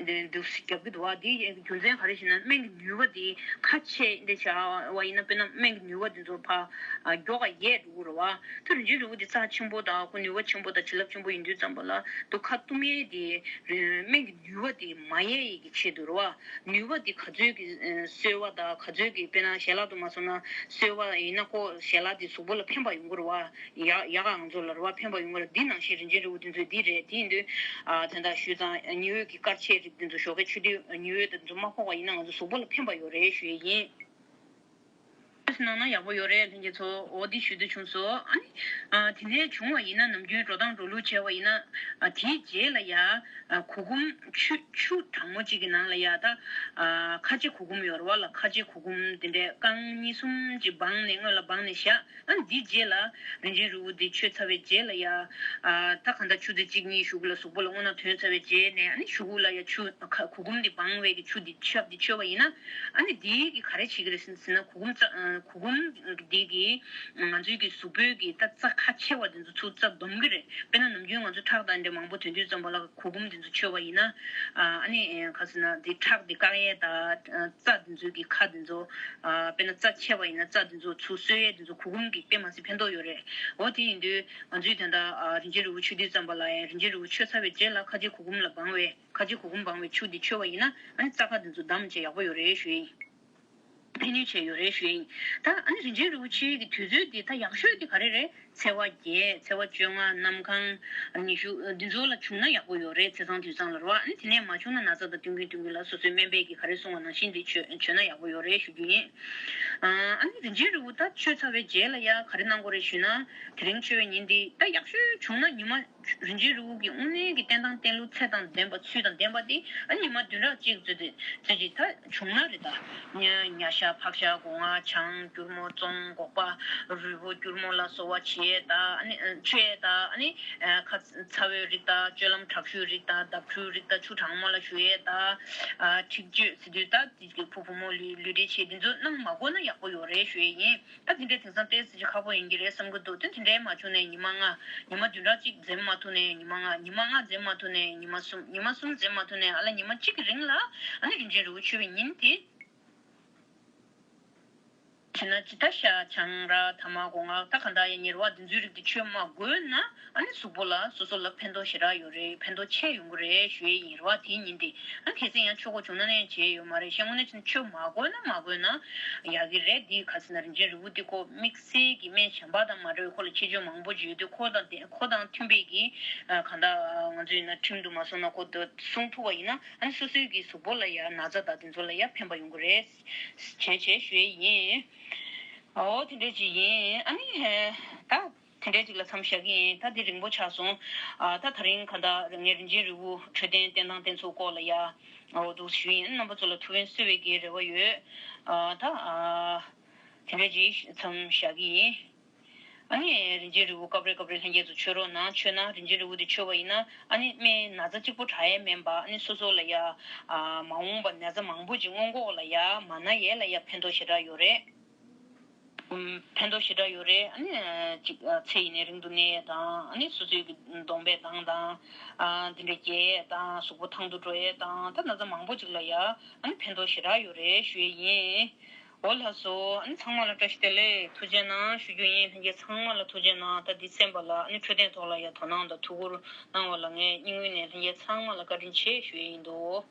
འདུག་རྒྱབ་ཀྱི་འདུག་བ། འདི་རྒྱུ་མཚན་ག་རེ་ཞེ་ན། སྨན་གྱི་ནུས་པ་འདི་ཁ་ཕྱེ་འདི་བྱ་བ་ཡིན་ན། དཔེར་ན་སྨན་གྱི་ནུས་པ་འདི་ཚོ་ཕར་མགྱོགས་པ་ཡལ་འགྲོ་གི་རེད་བ། ད་རིན་ཆེན་རིལ་བུ་འདི་རྩ་ཆེན་པོ་དང་ཁོ་ནུས་པ་ཆེན་པོ་དང་བྱིན་རླབས་ཆེན་པོ་ཡིན་དུས་ཙམ་པ་ལ། དུ་ཁ་བཏུམ་ཡས་འདི་སྨན་གྱི་ནུས་པ་འདི་མ་ཡལ་ཡས་ཀྱི་ཆེད་དུ་རེད་བ། ནུས་པ་འདི་ག་ཚོད་ཀྱི་ཨ་གསོལ་བ་དང་ག་ཚོད་ཀྱི་དཔེར་ན་ཞལ་ལག་ཏུ་མ་སོང་ན་གསོལ་བ་ཡིན་ན། ཁོ་ཞལ་ལག་འདི་གཟུགས་པོ་ལ་ཕན་པ་ཡོང་གི་རེད་བ། ཡག་ཡག་ག་ང་ཚོ་ལ་རེད་བ། ཕན་པ་ཡོང་གི་རེད། འདི་ནང་བཞིན་རིན་ཆེན་རིལ་བུ་འདི་ཚོ་འདི་རེད། དེ་ཡིན་དུས་ཨ་དེ་འདྲ་ཞུས་ཙང་ཉི་འོད་ཀྱི་དཀར་ཆའི་རིགས་འདི་ཚོ་ཞོགས་ཀས་མཆོད་དུས་ཉི་འོད་འདི་ཚོ་མ་ཕོག་པ་ཡིན་ན་ང་ཚོ་གཟུགས་པོ་ལ་ཕན་པ་ཡོད་རེད་ཞུ་ཡས་ཡིན། གནང་ན་ཡག་པོ་ཡོད་རེད་ལྷན་རྒྱས་ཚོ། འོ་འདི་ཞུ་འདོད་བྱུང་སོང་། ཨ་ནི་ཨ་དེ་ནས་བྱུང་བ་ཡིན་ན། ནམ་རྒྱུན་འགྲོ་སྟངས་འགྲོ་ལུགས་བྱས་པ་ཡིན་ན། ཨ་དེའི་རྗེས་ལ་ཡ་ཨ་གུར་གུམ་ཆུ་ཆུ་གྲང་མོ་གཅིག་གི་ནང་ལ་ཡ་ད་ཨ་ཁ་ཆེ་གུར་གུམ་ཡོད་རེད་བ་ལ། ཁ་ཆེ་གུར་གུམ་དེ་འདྲས་རྐང་གཉིས་གསུམ་གཅིག་སྦངས་ནས་སྔོན་ལ་སྦངས་ནས་བཞག་ཨ་ནི་འདིའི་རྗེས་ལ་རིན་ཆེན་རིལ་བུ་འདི་མཆོད་ཚར་བའི་རྗེས་ལ་ཡ། ཨ་ད་གང་ལྟར་ཆུ་ཚོད་གཅིག་གཉིས་གཞུག་གུ་ལ་གཟུགས་པོ་ལ་རྔུལ་ནག་ཐོན་ཚར་བའི་རྗེས་ནས། ཨ་ནི་གཞུག་གུ་ལ་ཡ་ཆུ་ཁ་གུར་གུམ་འདི་སྦངས་པའི་གི་ཆུ་འདི་ཆབ་འདི་མཆོད་པ་ཡིན་ན། ཨ་ནི་འདི་གི་ག་རེ་བྱེད་ཀྱི་རེད་ཟེར་ན། གུར་གུམ་རྩ་ཨ་གུར་གུམ་འདི་གི་ང་ཚོའི་གི་གཟུགས་པོའི་གི་ད་རྩ་ཁ་ཆེ་བ་འདི་ཚོ་ཚུར་རྩ་སྡོམ་གི་རེད། དཔེར་ན་ནམ་རྒྱུན་ང་ཚོ་ཁྲག་དང་འདྲ་མང་པོ་ཐོན་དུས་ཙམ་པ་ལ་གུར་གུམ་འདི་ཚོ་མཆོད་པ་ཡིན་ན། ཨ་ནི་ག་ཟེར་ན་འདི་ཁྲག་འདི་བཀག་ཡས་དང་། རྩ་འདི་ཚོའི་གི་ཁ་འདི་ཚོ། ཨ་དཔེར་ན་རྩ་ཆེ་བ་ཡིན་ན་རྩ་འདི་ཚོ་ཚུར་གསོ་ཡས་འདི་ཚོ་གུར་གུམ་གི་དཔེ་མ་སྲིད་ཕན་ཐོགས་ཡོད་རེད། འོ་དེ་ཡིན་དུས་ང་ཚོའི་ད་ལྟ་ཨ་རིན་ཆེན་རིལ་བུ་མཆོད་དུས་ཙམ་པ་ལ་ཡང་། རིན་ཆེན་རིལ་བུ་མཆོད་ཚར་བའི་རྗེས་ལ་ཁ་ཆེ་གུར་གུམ་ལ་སྦང་བའི། ཁ་ཆེ་གུར་གུམ་སྦང་བའི་ཆུ་འདི་མཆོད་པ་ཡིན་ན། ཨ་ནི་རྩ་ཁ་འདི་ཚོ་བསྡམས་བྱས་ཡག་པོ་ཡོད་རེད་ཞུ་ཡིན། ཕན་ནུས་ཆེ་ཡོད་རེད་ཞུ་ཡིན། ད་ཨ་ནི་རིན་ཆེན་རིལ་བུ་མཆོད་ཀྱི་དུས་ཚོད་འདི་ད་ཡག་ཤོས་འདི་ག་རེ་རེད། ཚེས་པ་བརྒྱད། ཚེས་པ་བཅོ་ལྔ། གནམ་གང་ཉི་ཤུ་འདི་ཚོ་ལ་བྱུང་ན་ཡག་པོ་ཡོད་རེད། ཚེས་བཟང་དུས་བཟང་ལ་རེད་བ། ཨ་ནི་དེ་ནས་མ་བྱུང་ན་ན་ཚ་དང་བསྟུན་གིན་བསྟུན་གིན་ལ་སོ་སོའི་སྨན་པས་ཀྱིས་ག་རེ་གསུངས་པ་ནང་བཞིན་འདི་མཆོད་མཆོད་ན་ཡག་པོ་ཡོད་རེད་ཞུ་རྒྱུ་ཡིན། ཨ་ནི་རིན་ཆེན་རིལ་བུ་ད་མཆོད་ཚར་བའི་རྗེས་ལ་ཡ་ག་རེ་གནང་དགོས་རེད་ཞུས་ན། དེ་རིང་མཆོད་པའི་ཉིན་འདི་ད་ཡག་ཤོས་བྱུང་ན་ཉི་མ། རིན་ཆེན་རིལ་བུ་གི་དངོས་གནས་ཀྱི་བསྟེན་སྟངས་བསྟེན་ལུགས་ཚད་དང་ལྡན་པ། ཚུལ་དང་ལྡན་པ་དེ་ཨ་ཉི་མ་བདུན་ཕྲག་གཅིག་ཙམ་དེ་ཙམ་ཅིག་ད་བྱུང་ན་རེད། ད་ཉ་ཉ་ཤ་ཕག་ཤ་སྒོ་ང་ཆང་སྐྱུར་མོ་བཙོང་སྒོག་པ་རུལ་བོ་སྐྱུར་མོ་ལ་སོགས་པ་བྱེད་ད། ཨ་ནི་མཆོད་ད། ཨ་ནི་ཁ་ཚ་བོའི་རིགས་ད་སྤྱོད་ལམ་དྲག་ཤུལ་རིགས་ད་བརྡབ་འཁྲུག་རིགས་ད་ཆུ་གྲང་མོ་ལ་ཞུ་ཡས་ད། འཁྲིག་སྤྱོད་ཟེར་དུས་ད་དེ་ཕུ་བུ་མོ་ལུས་ལུས་འབྲེལ་བྱེད་འདི་ཚོ་གནང་མ་དགོས་ན་ཡག་པོ་ཡོད་རེད་ཞུ་ཡས་ཡིན། ད་དེ་འདྲའི་དེང་སང་ཏོག་ཙམ་ཅིག་ཁག་པོ་ཡིན་གྱི་རེད་བསམ་གྱི་འདུག་དེ་དེ་འདྲའི་མ་བྱུང་ནས་ཉི་མ་ལྔ། ཉི་མ་བདུན་ཕྲག་གཅིག་འཛེམ་མ་ཐུབ་ནས་ཉི་མ་ལྔ། ཉི་མ་ལྔ་འཛེམ་མ་ཐུབ་ནས་ཉི་མ་གསུམ། ཉི་མ་གསུམ་འཛེམ་མ་ཐུབ་ནས་ཨ་ལ་ཉི་མ་གཅིག་གི་རིང་ལ་ཨ་ནི་རིན་ཆེན་རིལ་བུ་མཆོད་པའི་ཉིན་དེ། བྱས་ན་ཇི་ལྟ་ཤ་ཆང་རག་ཐ་མག་སྒོ་ང་ད་ག་འདྲ་ཡང་ཉེར་བ་འདི་ཚོའི་རིགས་དེ་མཆོད་མ་དགོས་ན། ཨ་ནི་གཟུགས་པོ་ལ་སོ་སོ་ལ་ཕན་ཐོགས་ཞེ་དྲག་ཡོད་རེད། ཕན་ཐོགས་ཆེ་ཡོང་གི་རེད་ཞུ་ཡས་ཡིན་རེད་བ། དེའི་ཉིན་དེ་ཨ་གལ་སྲིད་ཡང་མཆོད་དགོས་བྱུང་ན་ནས་བྱས་ཡོད་མ་རེད། ཤེས་དངོས་གནས་བྱས་ན་མཆོད་མ་དགོས་ན་མ་དགོས་ན་ཡག་གི་རེད། འདི་ག་ཟེར་ན་རིན་ཆེན་རིལ་བུ་འདི་ཁོ་དམིགས་བསལ་གྱི་སྨན་གཞན་པ་དང་མ་འདྲ་བའི་ཁོ་ལ་ཁྱད་ཆོས་མང་པོ་ཅིག་ཡོད་དུས། ཁོ་དང་དེ་ཁོ་དང་མཐུན་པའི་གི་གང་ལྟར་ང་ཚོ་ཡིན་ན་ཁྲིམས་དུ་མ་སོང་ན་ཁོ་འདི་སྲུང་ཐུབ་པ་ཡིན་ན། ཨ་ནི་སོ་སོའི་གི་གཟུགས་པོ་ལ་ཡ་ན་ཚ་དང་དེ་ཚོ་ལ་ཡ་ཕན་པ་ཡོང་གི་རེད། བྱས་བྱས་ཞུ་ཡས་ཡིན། འོ་དེ་འདྲས་ཅིག་ཡིན། ཨ་ནི་ད་དེ་འདྲས་ཅིག་ལ་མཚམས་བཞག་གི་ཡིན། ད་འདི་རིང་པོ་ཆགས་སོང་། ཨ་ད་ད་རིང་ག་འདྲ་ངས་རིན་ཆེན་རིལ་བུ་འཕྲོད་བསྟེན་བསྟེན་སྟངས་དེ་ཚོ་སྐོར་ལ་ཡ་འོ་འདུག་ཞུ་ཡིན། རྣམ་པ་ཚོ་ལ་ཐུགས་ཕན་གསོས་པའི་གི་རེ་བ་ཡོད། ཨ་ད་ཨ་དེ་འདྲས་ཅིག་མཚམས་བཞག་གི་ཡིན། ཨ་ནི་རིན་ཆེན་རིལ་བུ་སྐབས་རེ་སྐབས་རེ་ལྷན་རྒྱས་ཚོ་མཆོད་རོགས་གནང་། མཆོད་ན་རིན་ཆེན་རིལ་བུ་དེ་མཆོད་པ་ཡིན་ན་ཨ་ནི་སྨན་ན་ཚ་གཅིག་པོ་དྲག་ཡས་མིན་པ། ཨ་ནི་སོ་སོ་ལ་ཡ་ཨ་མ་འོངས་པ་ན་ཚ་མང་པོ་ཅིག་སྔོན་འགོག་ལ་ཡ་མ་ན་ཡས་ལ་ཡ་ཕན་ཐོགས་ཞེ་དྲག་ཡོད་རེད། ཨུམ། ཕན་ཐོགས་ཞེ་དྲག་ཡོད་རེད། ཨ་ནི་ཅིག་ཨ་ཚེ་ཡིན་ནའི་རིང་དུ་གནས་ཡས་དང་། ཨ་ནི་སོ་སོའི་གི་གདོང་པའི་མདངས་དང་ཨ་འདི་འདྲ་རྒྱས་ཡས་དང་། གཟུགས་པོ་ཐང་དུ་འགྲོ་ཡས་དང་། ད་ན་ཚ་མང་པོ་ཅིག་ལ་ཡ་ཨ་ནི་ཕན་ཐོགས་ཞེ་དྲག་ཡོད་རེད་ཞུ་ཡས་ཡིན། འོ་ལགས་སོ། ཨ་ནི་ཚང་མ་ལ་བཀྲ་ཤིས་བདེ་ལེགས། ཐུགས་རྗེ་གནང་ཞུ་རྒྱུ་ཡིན། ལྷན་རྒྱས་ཚང་མ་ལ་ཐུགས་རྗེ་གནང་། ད་འདི་གསན་པ་ལ་ཨ་ནི་འཕྲོད་བསྟེན་ཐོག་ལ་ཡ་དོ་སྣང་དང་ཐུགས་ཁུར་གནང་བ་ལ་ངས་སྙིང་དབུས་ནས་ལྷན་རྒྱས་ཚང་མ་ལ་བཀའ་དྲིན་ཆེ་ཞུ་ཡས་ཡིན་འདུག།